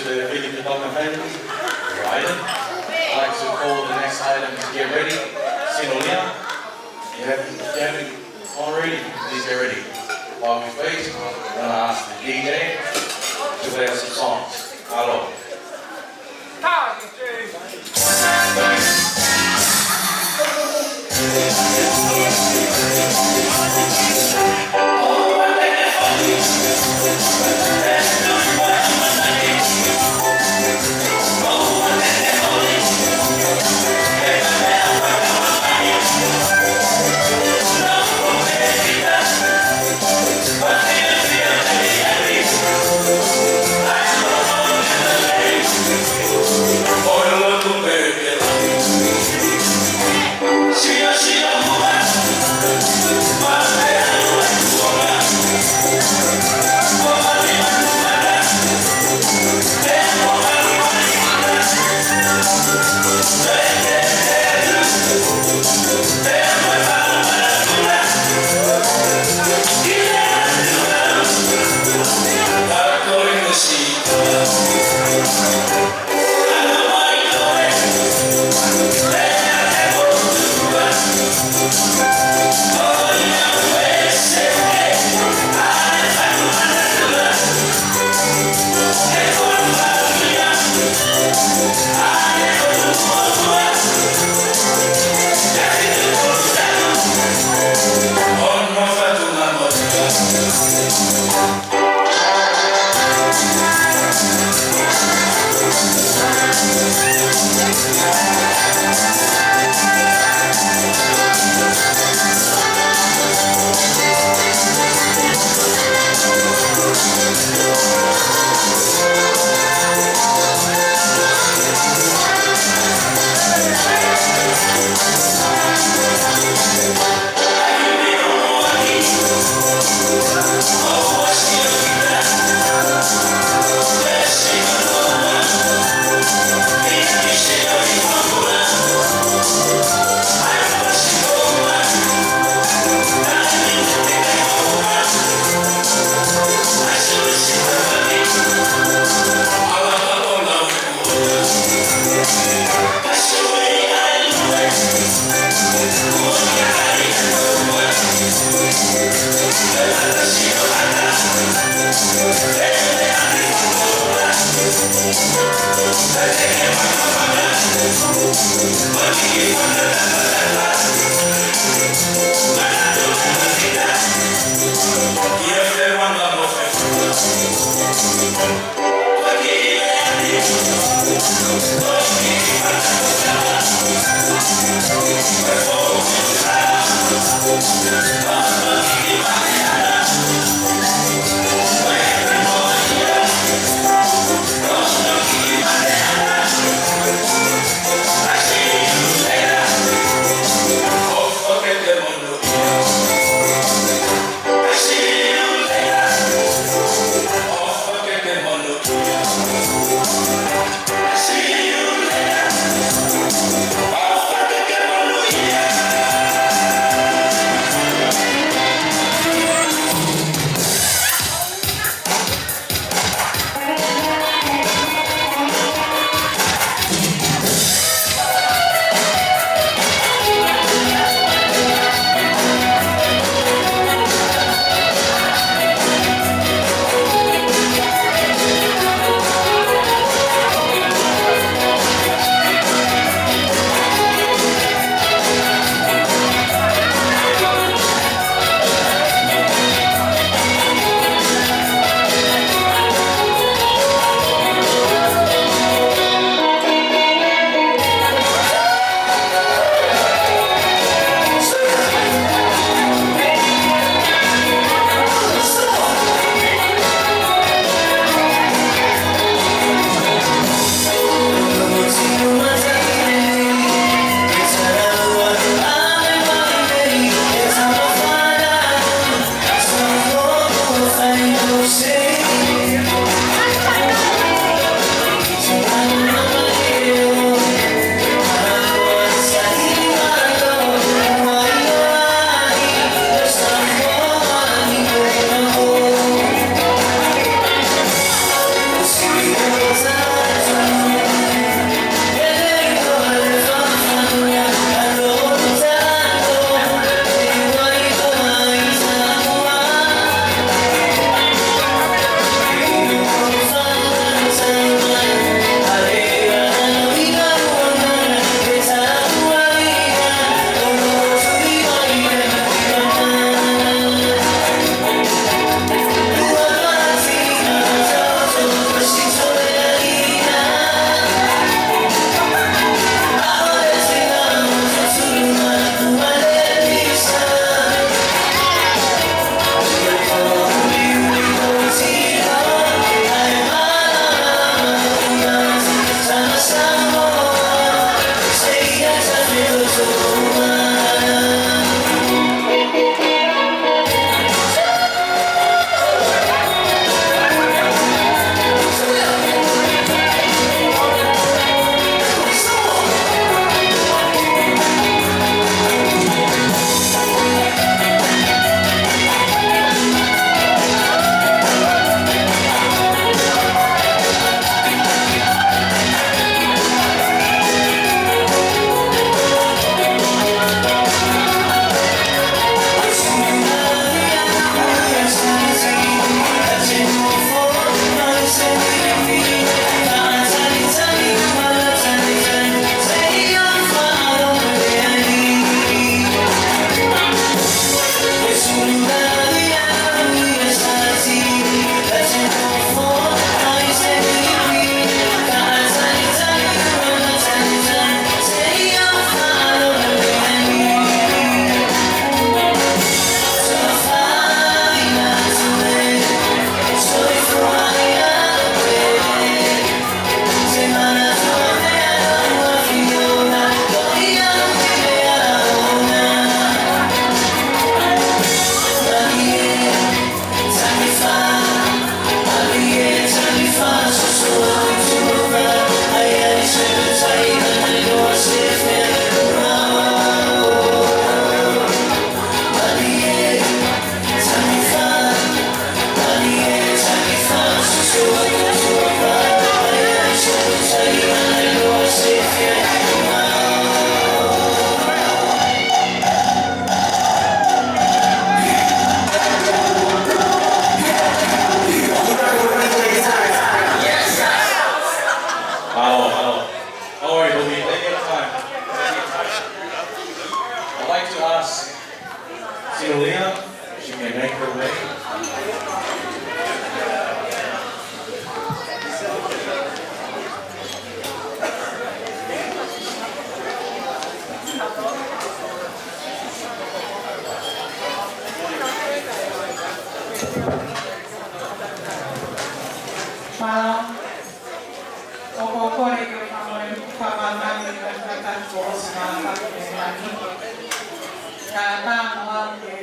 The Vili Pitoka family, Raiden. I'd like to call the next item to get ready. Sino Leon, you have, if you haven't already, please get ready. While we wait, I'm gonna ask the D J to play us some songs. Hello. ʻOku ou kole ke u fakamole, fakamālō atu ki he kau tangata kuo ʻosi maʻu ʻa e fatongia ni. Kae ʻatā mo au ke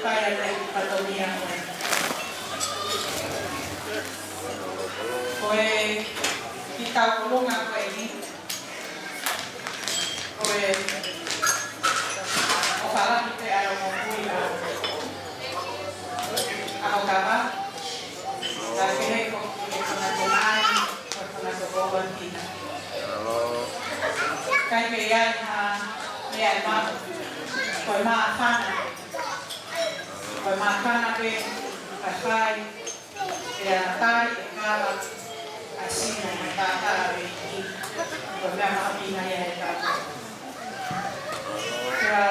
fai ʻa e fatongia ko eni. Ko e kiʻi tauʻolunga ko eni, ko e ʻofa lahi pē ʻa e ongo kui ʻo Ahokava. Ka ke he ko e kona ko mai, ko e kona ko ko ʻa Tina. Kai ke ʻi ai ha meʻa ʻe maʻu, ko e māfana. Ko e māfana pē, ka fai, pea tali ʻe kava ʻa e sino mo e taʻataʻa ʻo e ʻEiki. Ko e meʻa mahuʻinga ia ʻe kava. Pea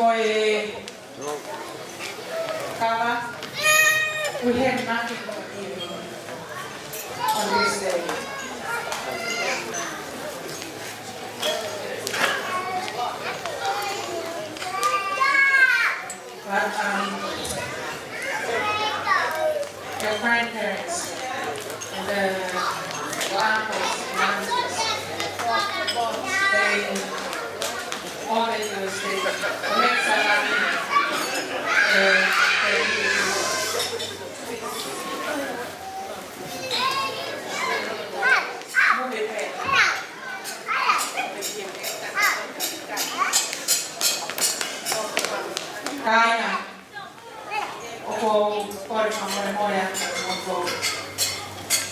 ko e kava, we have nothing to give on this day. But, um, your grandparents and the, your uncles and aunties, they, all they do is they collect salary, uh, they move it back. Kāinga, ʻoku ou kole fakamolemole atu kiate kimoutolu.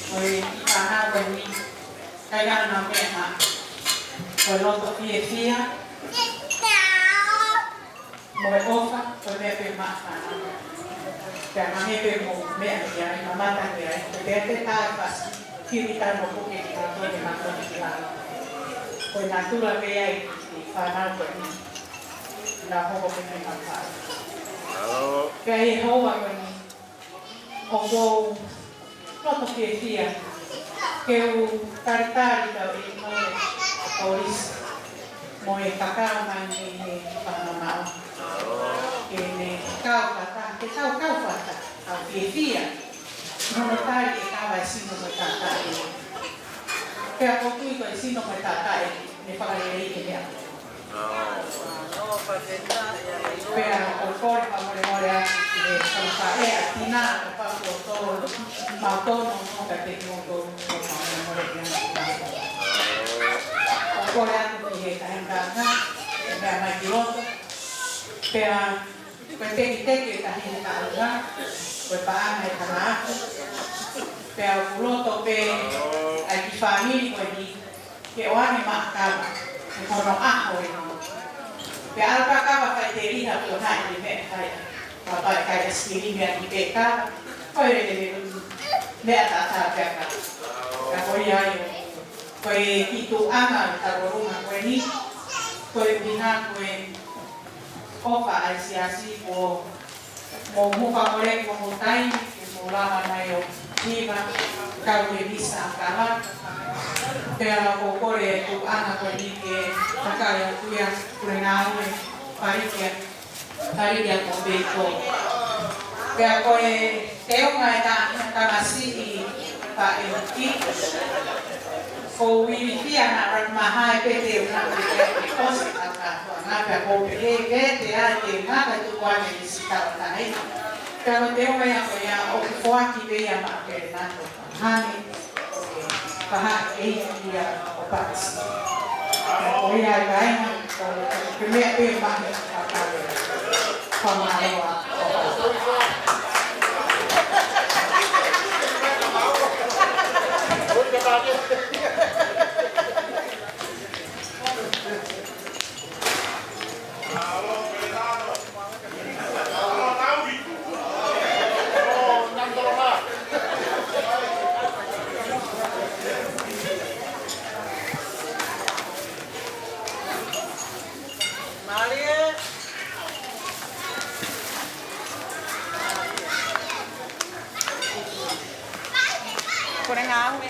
Ko e kiʻi fānau ko eni, ʻikai ngata ʻi he meʻa, ko e loto fiefia mo e ʻofa, ko e meʻa pē maʻa fānau. Pea mahalo pē mo e meʻa ia, ʻi he mamata ia, ʻi he pea te tā fasi, kiri tano puke ki tautolu ke mātuʻaki ki lalo. Ko e natula pē ia ʻi he fānau ko eni. Naʻa hoko pē ke mata. Pea ʻi he houa ko eni, ʻoku ou loto fiefia ke u talitali kau ʻeiki mole ʻa e polisi mo e kakai mai mei he fanga mamaʻo. Ke ne kau fakataha, ke kau kau fakataha, kau fiefia. Mo hono tali ʻe kava e sino mo e taʻataʻa. Pea ʻoku ou tui ko e sino mo e taʻataʻa ne fakalelei e meʻa. Pea ʻoku ou kole fakamolemole atu ki he kau faʻē ʻa Tina, kapau kuo tō mautonu no ka te kimoutolu, ʻoku ou fakamolemole atu. ʻOku ou kole atu ki he kāinga, e meʻa mai ki loto. Pea ko e tekiteki e tahi he taʻu na, ko e paʻanga e tala aku. Pea ʻoku loto pē ʻa e kiʻi fāmili ko eni, ke ʻoange maʻa kava, he ko hono ʻaho eni. Pea ʻalu pē kava fai teliha pea haʻi meʻa fai. Pea fai kai ʻaisikilimi ʻaki pē kava, ko e lele meʻa taʻataʻa pē kava. Ka ko ia ai, ko e kiʻi tuʻunga ʻo e tauʻolunga ko eni, ko e ʻuhinga ko e ʻofa ʻa e siasi ko mo muka mole ko mo taimi, ke mo lava mai ʻo hiva, kau he misa kava. Pea ʻoku ou kole tuʻunga ko eni ke takai atu ia, Puleʻanga Ngāue, Palikia, Palikia ko Peiko. Pea ko e teunga e ta-, tamasiʻi paʻeuki. Ko Uilifia na rat mahai pē teunga pē te ʻosi ʻa ka. Ngā pea ko pē he pē te ai te ngā kai tuku ane i si tau tahi. Pea ko teunga ia ko ia ʻoku foaki pē ia maʻa pē na to. Hane, paha e ia ʻo pats. Ko ia e kaina, ko e meʻa pē mahi a kale. Fakamālō atu. Puleʻanga Ngāue.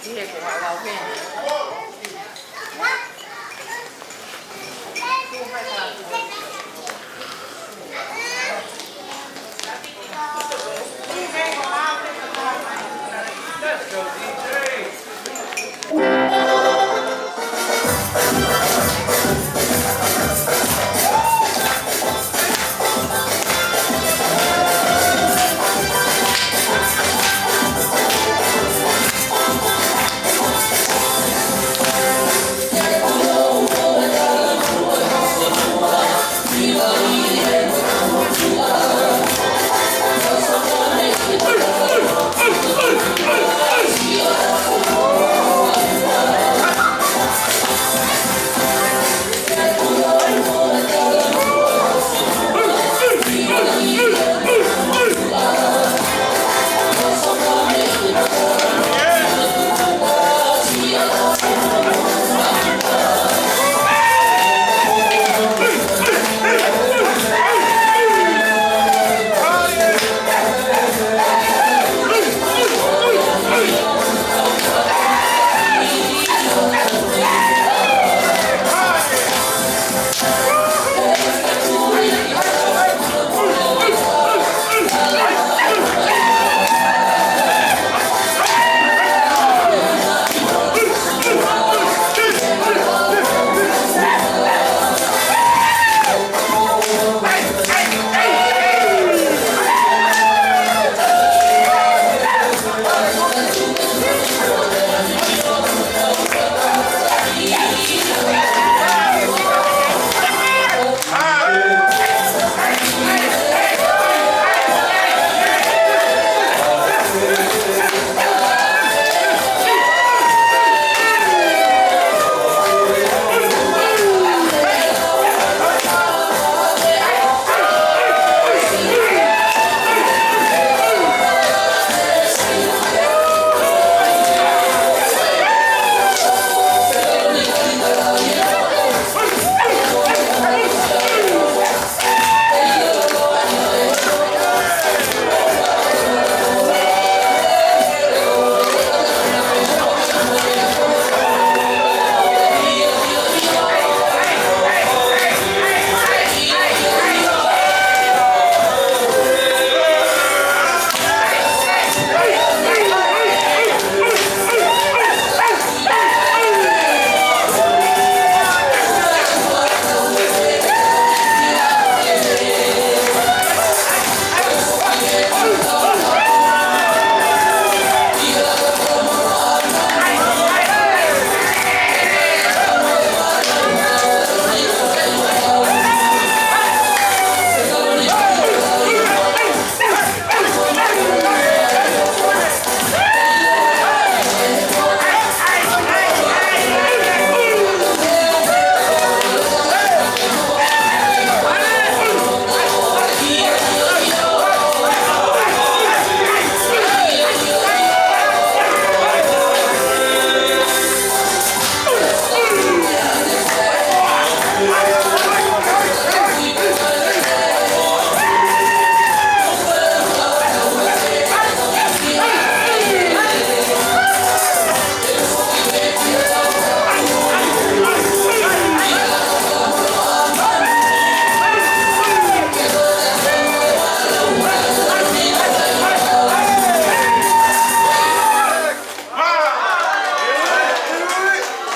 Ki he ko haʻu au he.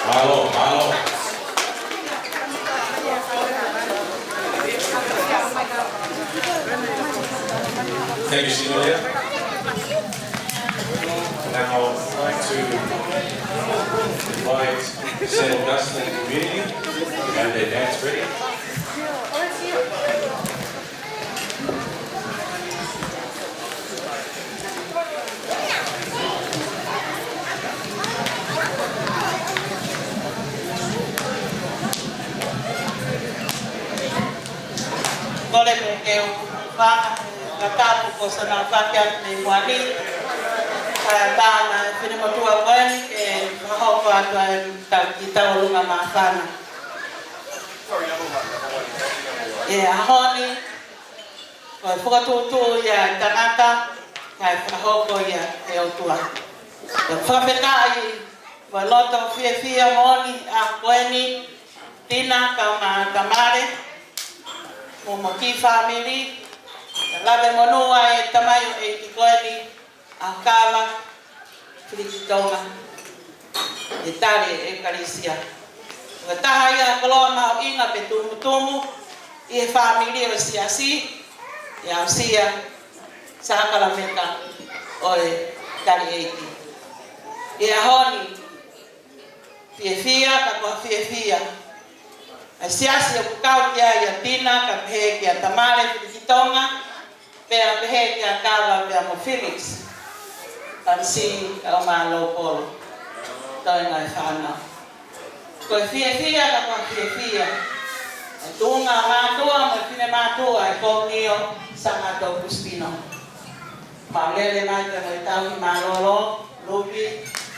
Mālō, mālō. Thank you, Senior Leader. Now I'd like to invite Saint Augustine Community and their dance ready. Kole ke u fanga ka tapu ko sana fake atu nei wani. Ka tāna finemotuʻa ko eni ke fakahoko atu ai tau ki tau lunga māfana. ʻE ʻaho ni, ko e fokotuʻutuʻu ia ʻe tangata, kae fakahoko ia ʻe ʻOtua. Fakafetaʻi mo e loto fiefia moʻoni ʻa ko eni, Tina kae ʻumaʻā Tamale, mo e kiʻi fāmili, lave monū ʻa e tamaioʻeiki ko eni, ʻa Kava Filikitonga, ʻi he tali ʻa e ʻEkalesia. Ko e taha ia ʻa e koloa mahuʻinga pea tumutumu ʻi he fāmili ʻo e siasi, ʻi he aʻusia sākalamēniti ʻo e taliʻeiki. ʻI he ʻaho ni, fiefia, ka ko e fiefia ʻa e siasi ʻoku kau ki ai ʻa Tina, kae pehē kia Tamale Filikitonga, pea pehē kia Kava pea mo Felix, M C kae ʻumaʻā Lopolo, toenga e fānau. Ko e fiefia, ka ko e fiefia ʻa e tuʻunga mātuʻa mo e finemātuʻa ʻo e Komiunio Sangato Kusitino. Mau lele mai pea mo e tauhi mālōlō, Lupi,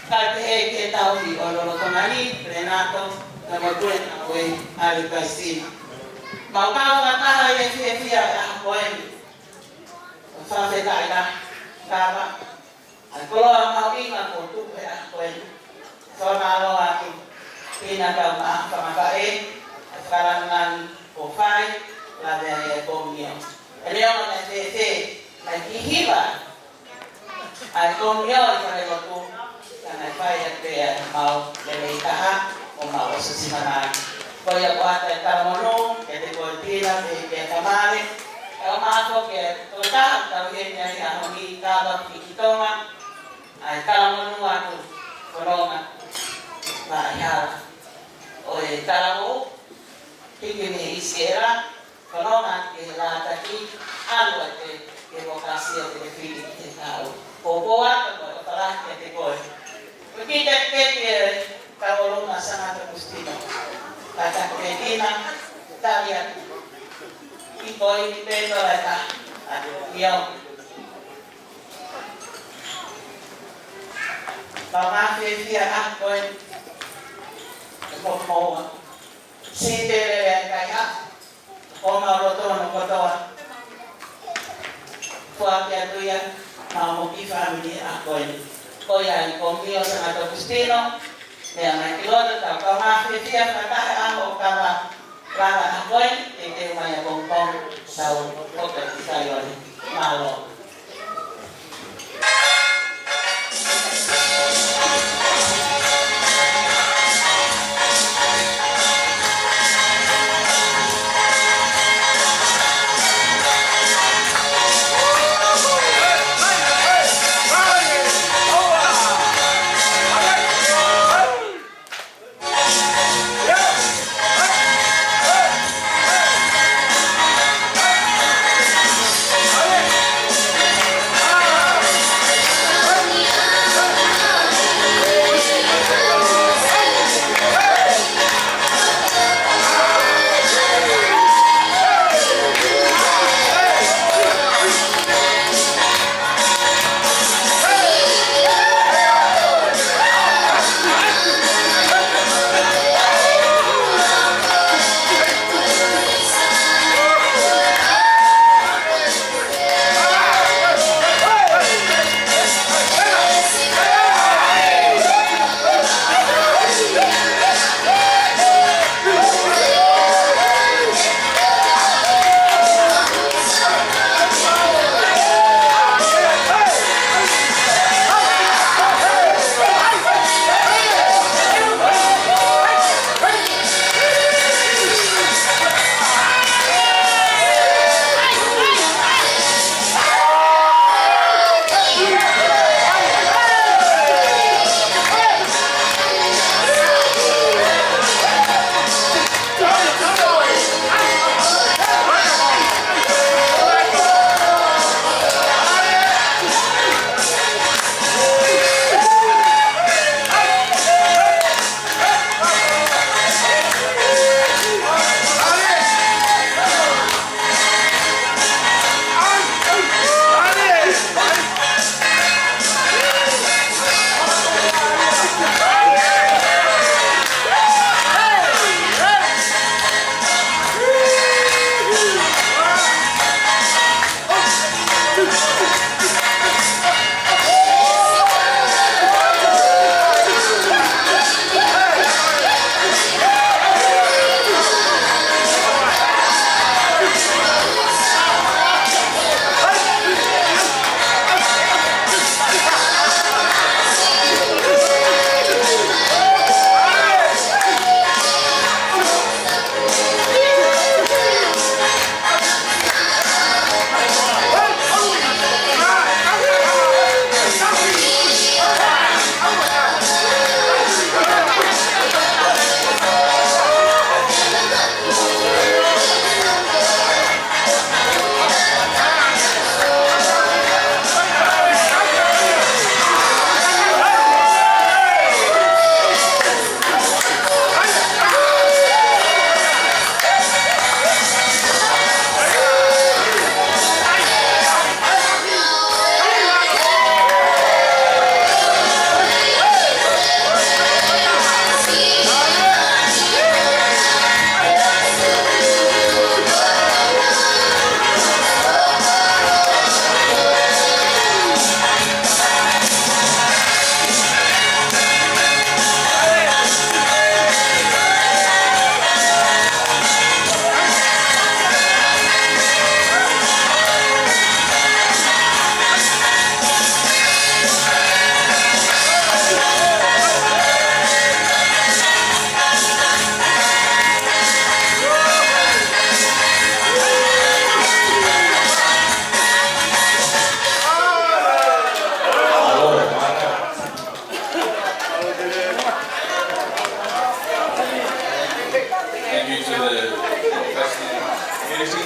kae pehē ki he tauhi ʻo e lolotonga ni, Renato, pea mo Tuena ʻo e ʻAlipaisina. Mau kau fakataha ʻi he fiefia ʻo e ʻaho ko eni. Fakafetaʻi lahi, Kava, ʻa e koloa mahuʻinga kuo tuku he ʻaho ko eni. Fakamālō atu, Tina kae ʻumaʻā Fanga Faʻē, ʻa e fakalāngilangi kuo fai, lave ai ʻa e Komiunio. ʻE neongo naʻe fēfē, naʻe kiʻi hiva ʻa e Komiunio ʻi falelotu, ka naʻe fai ʻaki pē ʻa e mau lelei taha, ʻo mau ʻosi siʻi mai. Ko ia ʻoku ʻoatu e talamonū kiate koe Tina, pehē kia Tamale, kae ʻumaʻā foki e tokotaha ʻoku tau ʻi heni ai he ʻaho ni, Kava Filikitonga, ʻa e talamonū atu, fononga, vaʻa hala ʻo e talavou, hiki mei ʻIsileli, fononga ki he lātaki, ʻalu atu ki he vokāsio ki he fili ki he kau. Ko e poupou atu ko e ʻofa kiate koe. Ko e kiʻi teketeke ki he Kau Loma Sangato Kusitino. Ka ta ke Tina, tali atu. Ki ko i ni pē ko e ta, atu, io. Pea mau fiefia ʻa ko e, ko moua. Siʻi pē lelei ʻa e kaihaʻa. Ko mau loto hono kotoa. Foaki atu ia, mau mo e kiʻi fāmili ʻa ko eni. Ko ia ʻi he Komiunio Sangato Kusitino, meʻa mai ki loto, tau kau mai fiefia fakataha ʻa ʻo Kava, lava ʻa ko eni, ke ke mai ʻa Pongipongi, tau foki ki Saione. Mālō.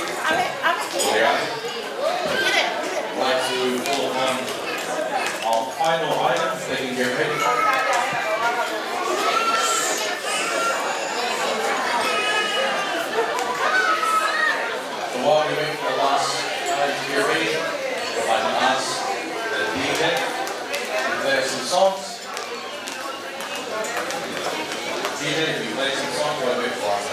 I'd like to call upon our final item, if they can get ready. So while we wait for the last item to get ready, I'd like to ask the D J to play some songs. D J, if you play some songs, we'll wait for it.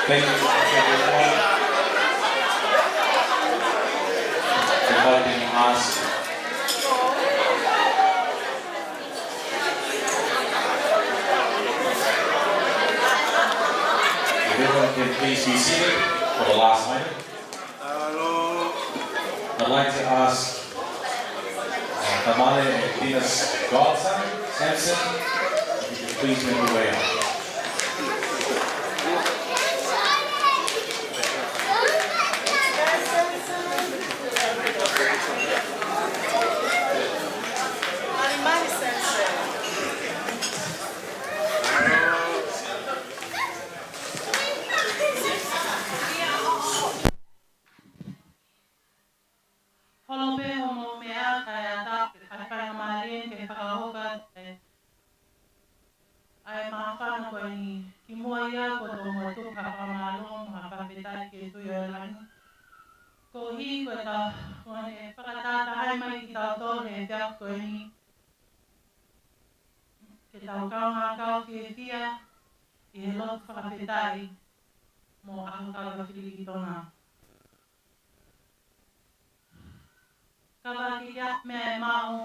Thank you. Everybody can ask. If everyone can please be seated for the last moment. I'd like to ask, uh, Tamale and Tina's godson, Samson, if you could please make your way up. Holo pē hoʻomou meʻa kae ʻatā pē ʻa e faingamālie ke fakahoko atu ʻa e māfana ko eni. Kimuʻa ia kuo tomuʻa tuku ha fakamālō mo ha fakafetaʻi ki he Tuʻi ʻo e langi. Koeʻuhi ko e tau, ko ʻene fakatātaaʻi mai kitautolu he efiafi ko eni ke tau kaungā kau fiefia ʻi he lotu fakafetaʻi mo e ʻaho kau fili ki Tonga. Kaveinga ki he meʻa ʻe maʻu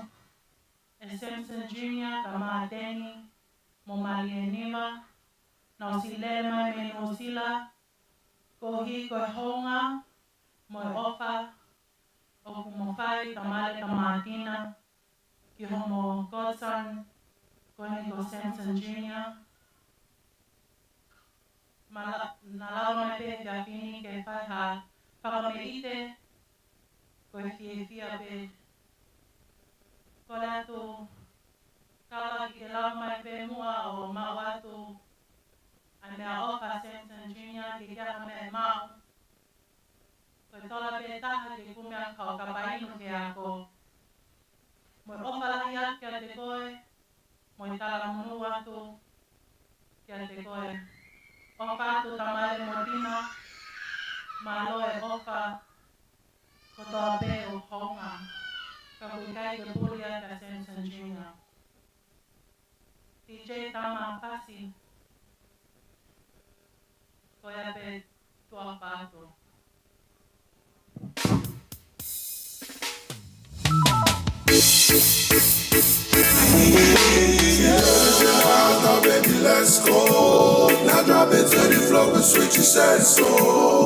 ʻe Samson Junior, ka Māteni mo Malieniva, naʻa nau ʻosi lele mai mei Nuʻu Sila, koeʻuhi ko e hounga mo e ʻofa ʻoku mo fai, Tamale, ka Mātina, ki hoʻomo godson ko eni ko Samson Junior. Mala-, naʻa lava mai pē he efiafi ni ke fai ha fakameʻite, ko e fiefia pē. Kole atu, kaveinga ke lava mai pē muʻa ʻo maʻu atu ʻa e meʻaʻofa ʻa Samson Junior, ke ʻi ai ha meʻa ʻe maʻu, ko e tola pē taha ke kumi ʻaki haʻo kapa inu ki he ako. Mo e ʻofa lahi atu kiate koe, mo e talamonū atu kiate koe. ʻOfa atu Tamale mo Tina, mālō e ʻofa kotoa pē ʻo e hounga, ka ʻoku ʻikai ke puli ʻa Samson Junior. D J Tama Pasi, ko ia pē, tuʻa ʻofa atu. Baby, let's go. Now drop it to the floor with Switchy says so.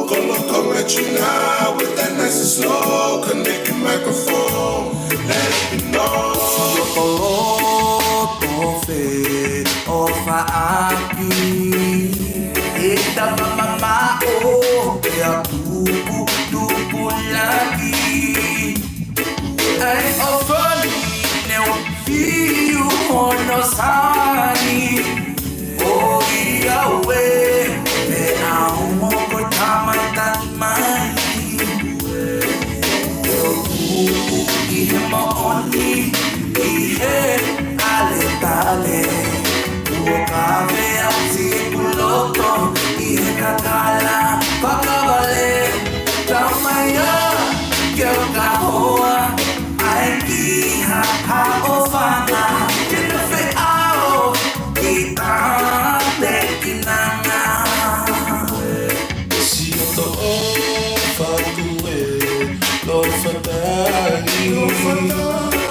Go look, come at you now with that nice and slow. Connect the microphone. Let it be known. Loto fe o faaki. Ita mama o ke a tupu tupu lagi. Ai o foni ne o fiu hono sani. O ia ue, e au mo ko tamata mai. ʻI he moʻoni, ʻi he ʻaletale. Kuo kavea siʻeku loto, ʻi he kakala, fakavale, tau mai ā, ke u ka hoa, ʻai ki ha, ha ʻofana, ke na feʻao, ki ʻane ki nana. Siʻoto ʻofa ʻoku e lofatai.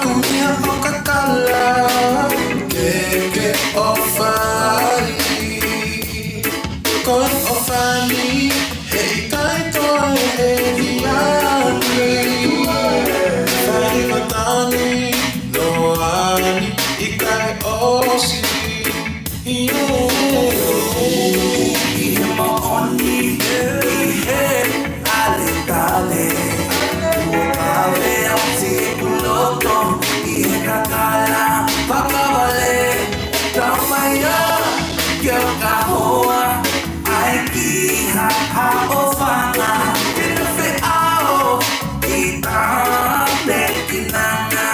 Kunia ʻo kakala ke ke ʻofa ai. Ko e ʻofa ni heʻikai toe ʻi ai. Fai matani noa ni ʻikai ʻosi. ʻI he moʻoni, ʻi he ʻaletale, kuo kavea siʻeku loto, ʻi he kakala, fakavale, tau mai ā, ke u ka hoa, ʻai ki ha, ha ʻofana, ke na feʻao, ki ʻane ki nana.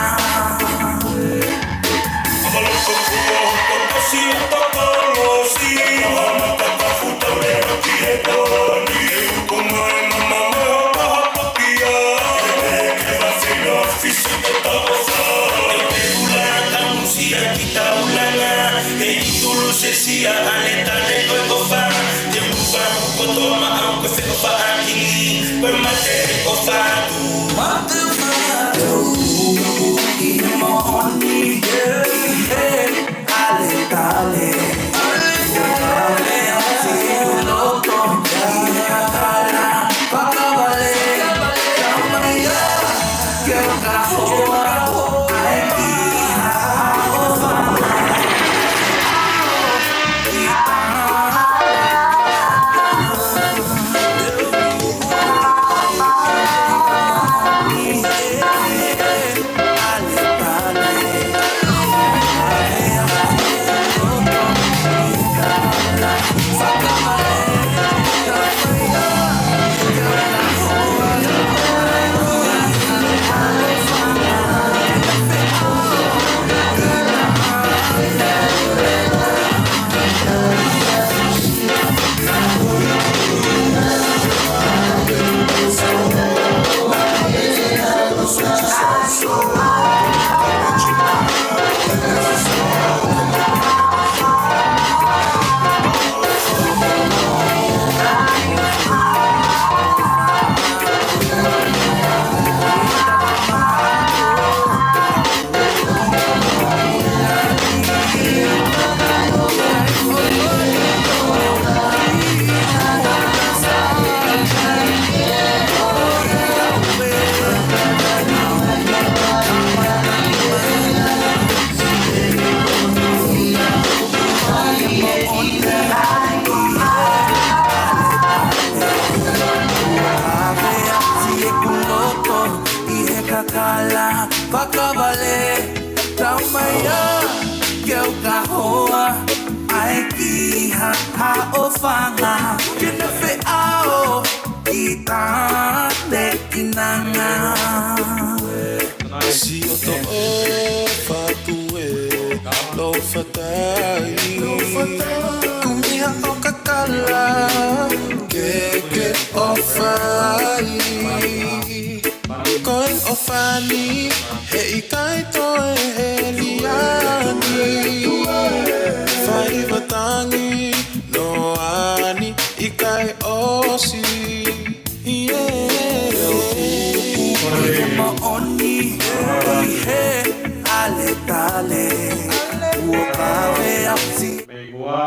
Tau mai ā, ke u ka hoa, ʻai ki ha, ha ʻo fanga, ke na feʻao, ki tāne ki nanga. Sio to o fatu e, lo fatai. Kumi ha ʻo kakala, ke ke ʻofa ai. Ko e ʻofa ni, heʻikai toe heli ange. Fai fatangi, no ani, ʻikai ʻosi. Yeah. Ko e moʻoni, ʻi he ale tale, ua kave asi. Mei mua,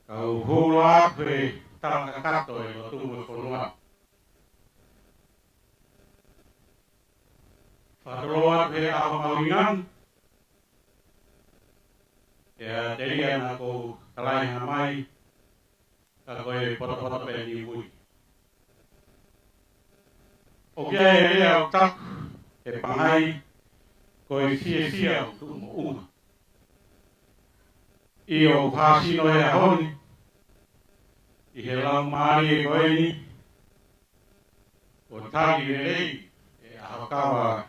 kau hūloa atu he tala kakato e lotu mo e fonua. Fakatoloa atu he ʻaho mahuʻinga ni, ʻa e telia naʻa ku talaʻehai mai, ka ko e potopoto pē ni ui. ʻOku ʻi ai e lea ʻoku taku, ʻe pangai, ko e fiefia ʻoku tuʻu moʻunga. ʻIo, ʻoku hāsino he ʻaho ni, ʻi he laumālie ko eni, ʻo tali lelei ʻe ʻAhokava,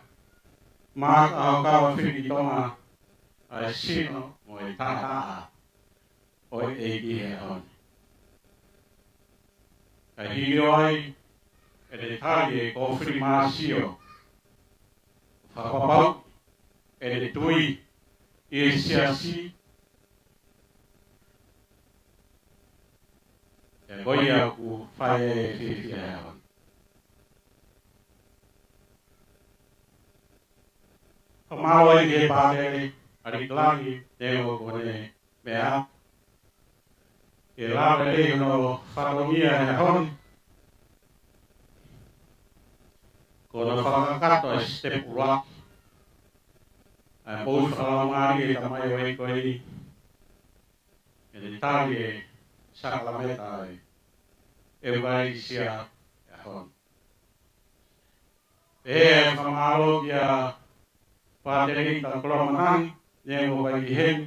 Mark ʻAhokava Filitonga, ʻa e sino mo e taʻataʻa ʻo e ʻEiki he ʻaho ni. Ka hili ʻo ai, ʻe te tali e kōfili māsio, fakapapau ʻe te tui ʻi he siasi, ʻe ko ia ʻoku fai e fiefia he ʻaho ni. Fakamālō ai ki he pātele, ʻAlikilangi, neongo ko ʻene meʻa, ke lava lelei hono fatongia he ʻaho ni. Ko hono fakakakato e sitepu ʻuluaki ʻa e pou fakalaumālie ʻa e tamaioʻeiki ko eni, ke ne tali e sākalamēniti ʻa e ʻEukalēsia he ʻaho ni. Pehē e fakamālō kia Pātele Ita Kolomanani, neongo ʻikai ke ʻi heni,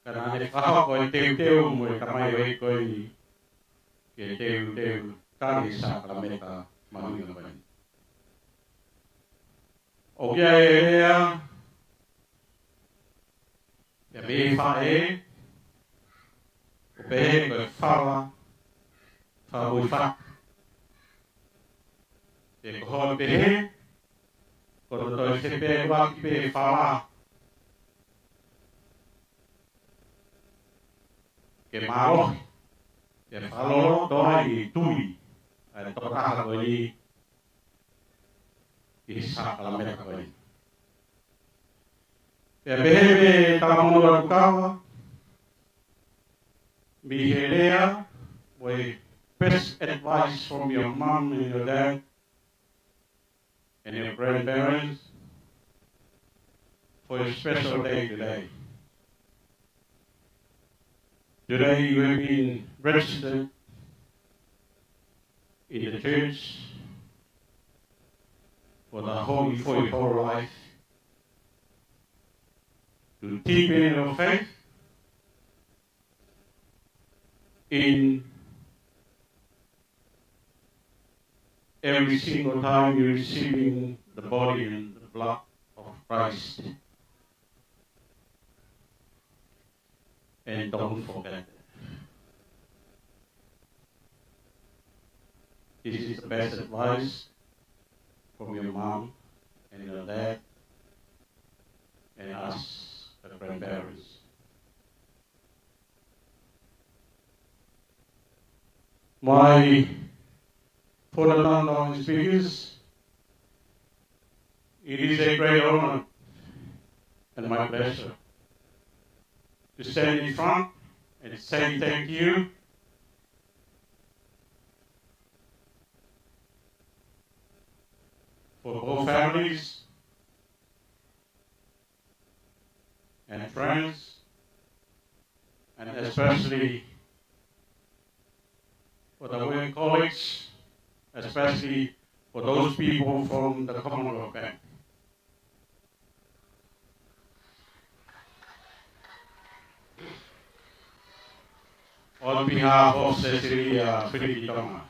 ka naʻa ne fakahoko e teuteu mo e tamaioʻeiki ko eni ke teuteu tali e sākalamēniti mahuʻinga ko eni. ʻOku ʻi ai e lea ia mei he faʻē, ʻo pehē ko e fala, fala mo e fatu. Pea ko hono pehē, ko hono toe fepēʻuaki pē fala ke mālohi, ke fakaloloto ai e tui ʻa e tokotaha ko eni ʻi he sākalamēniti ko eni. Pea pehē pē talamonū ʻa e Kava, mei he lea, with best advice from your mum and your dad and your grandparents for your special day today. Today you have been registered in the church for the whole, for your whole life, to deepen your faith in every single time you're receiving the body and the blood of Christ. And don't forget, this is the best advice from your mom and your dad and us, the grandparents. My fellow speakers, it is a great honor and my pleasure to stand in front and say thank you for both families and friends, and especially for the work colleagues, especially for those people from the Commonwealth Bank. On behalf of Cecilia Filipi Tonga,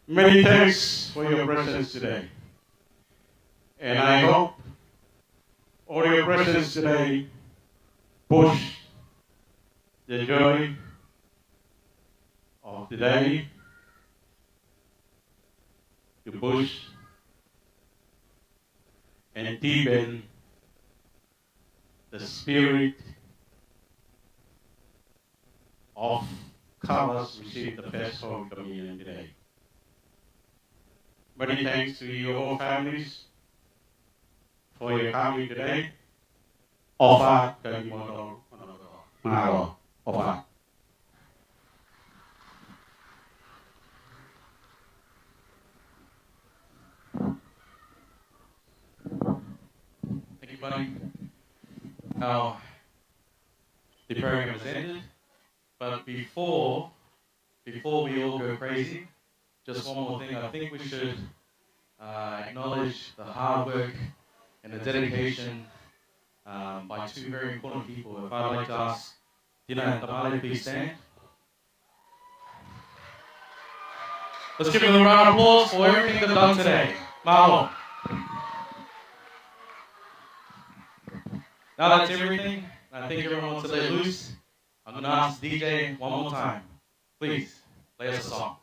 many thanks for your presence today. And I hope all your presence today push the joy of the day to push and deepen the spirit of couples receive the first Holy Communion today. Many thanks to you all families for your coming today. ʻOfa atu kimoutolu. Mālō. ʻOfa. Thank you, buddy. Now, the program has ended, but before, before we all go crazy, just one more thing. I think we should, uh, acknowledge the hard work and the dedication, um, by two very important people. If I'd like to ask Tina and Tamale, please stand. Let's give them a round of applause for everything they've done today. Mālō. Now that's everything. I think everyone wants to let loose. I'm gonna ask D J one more time. Please, play us a song.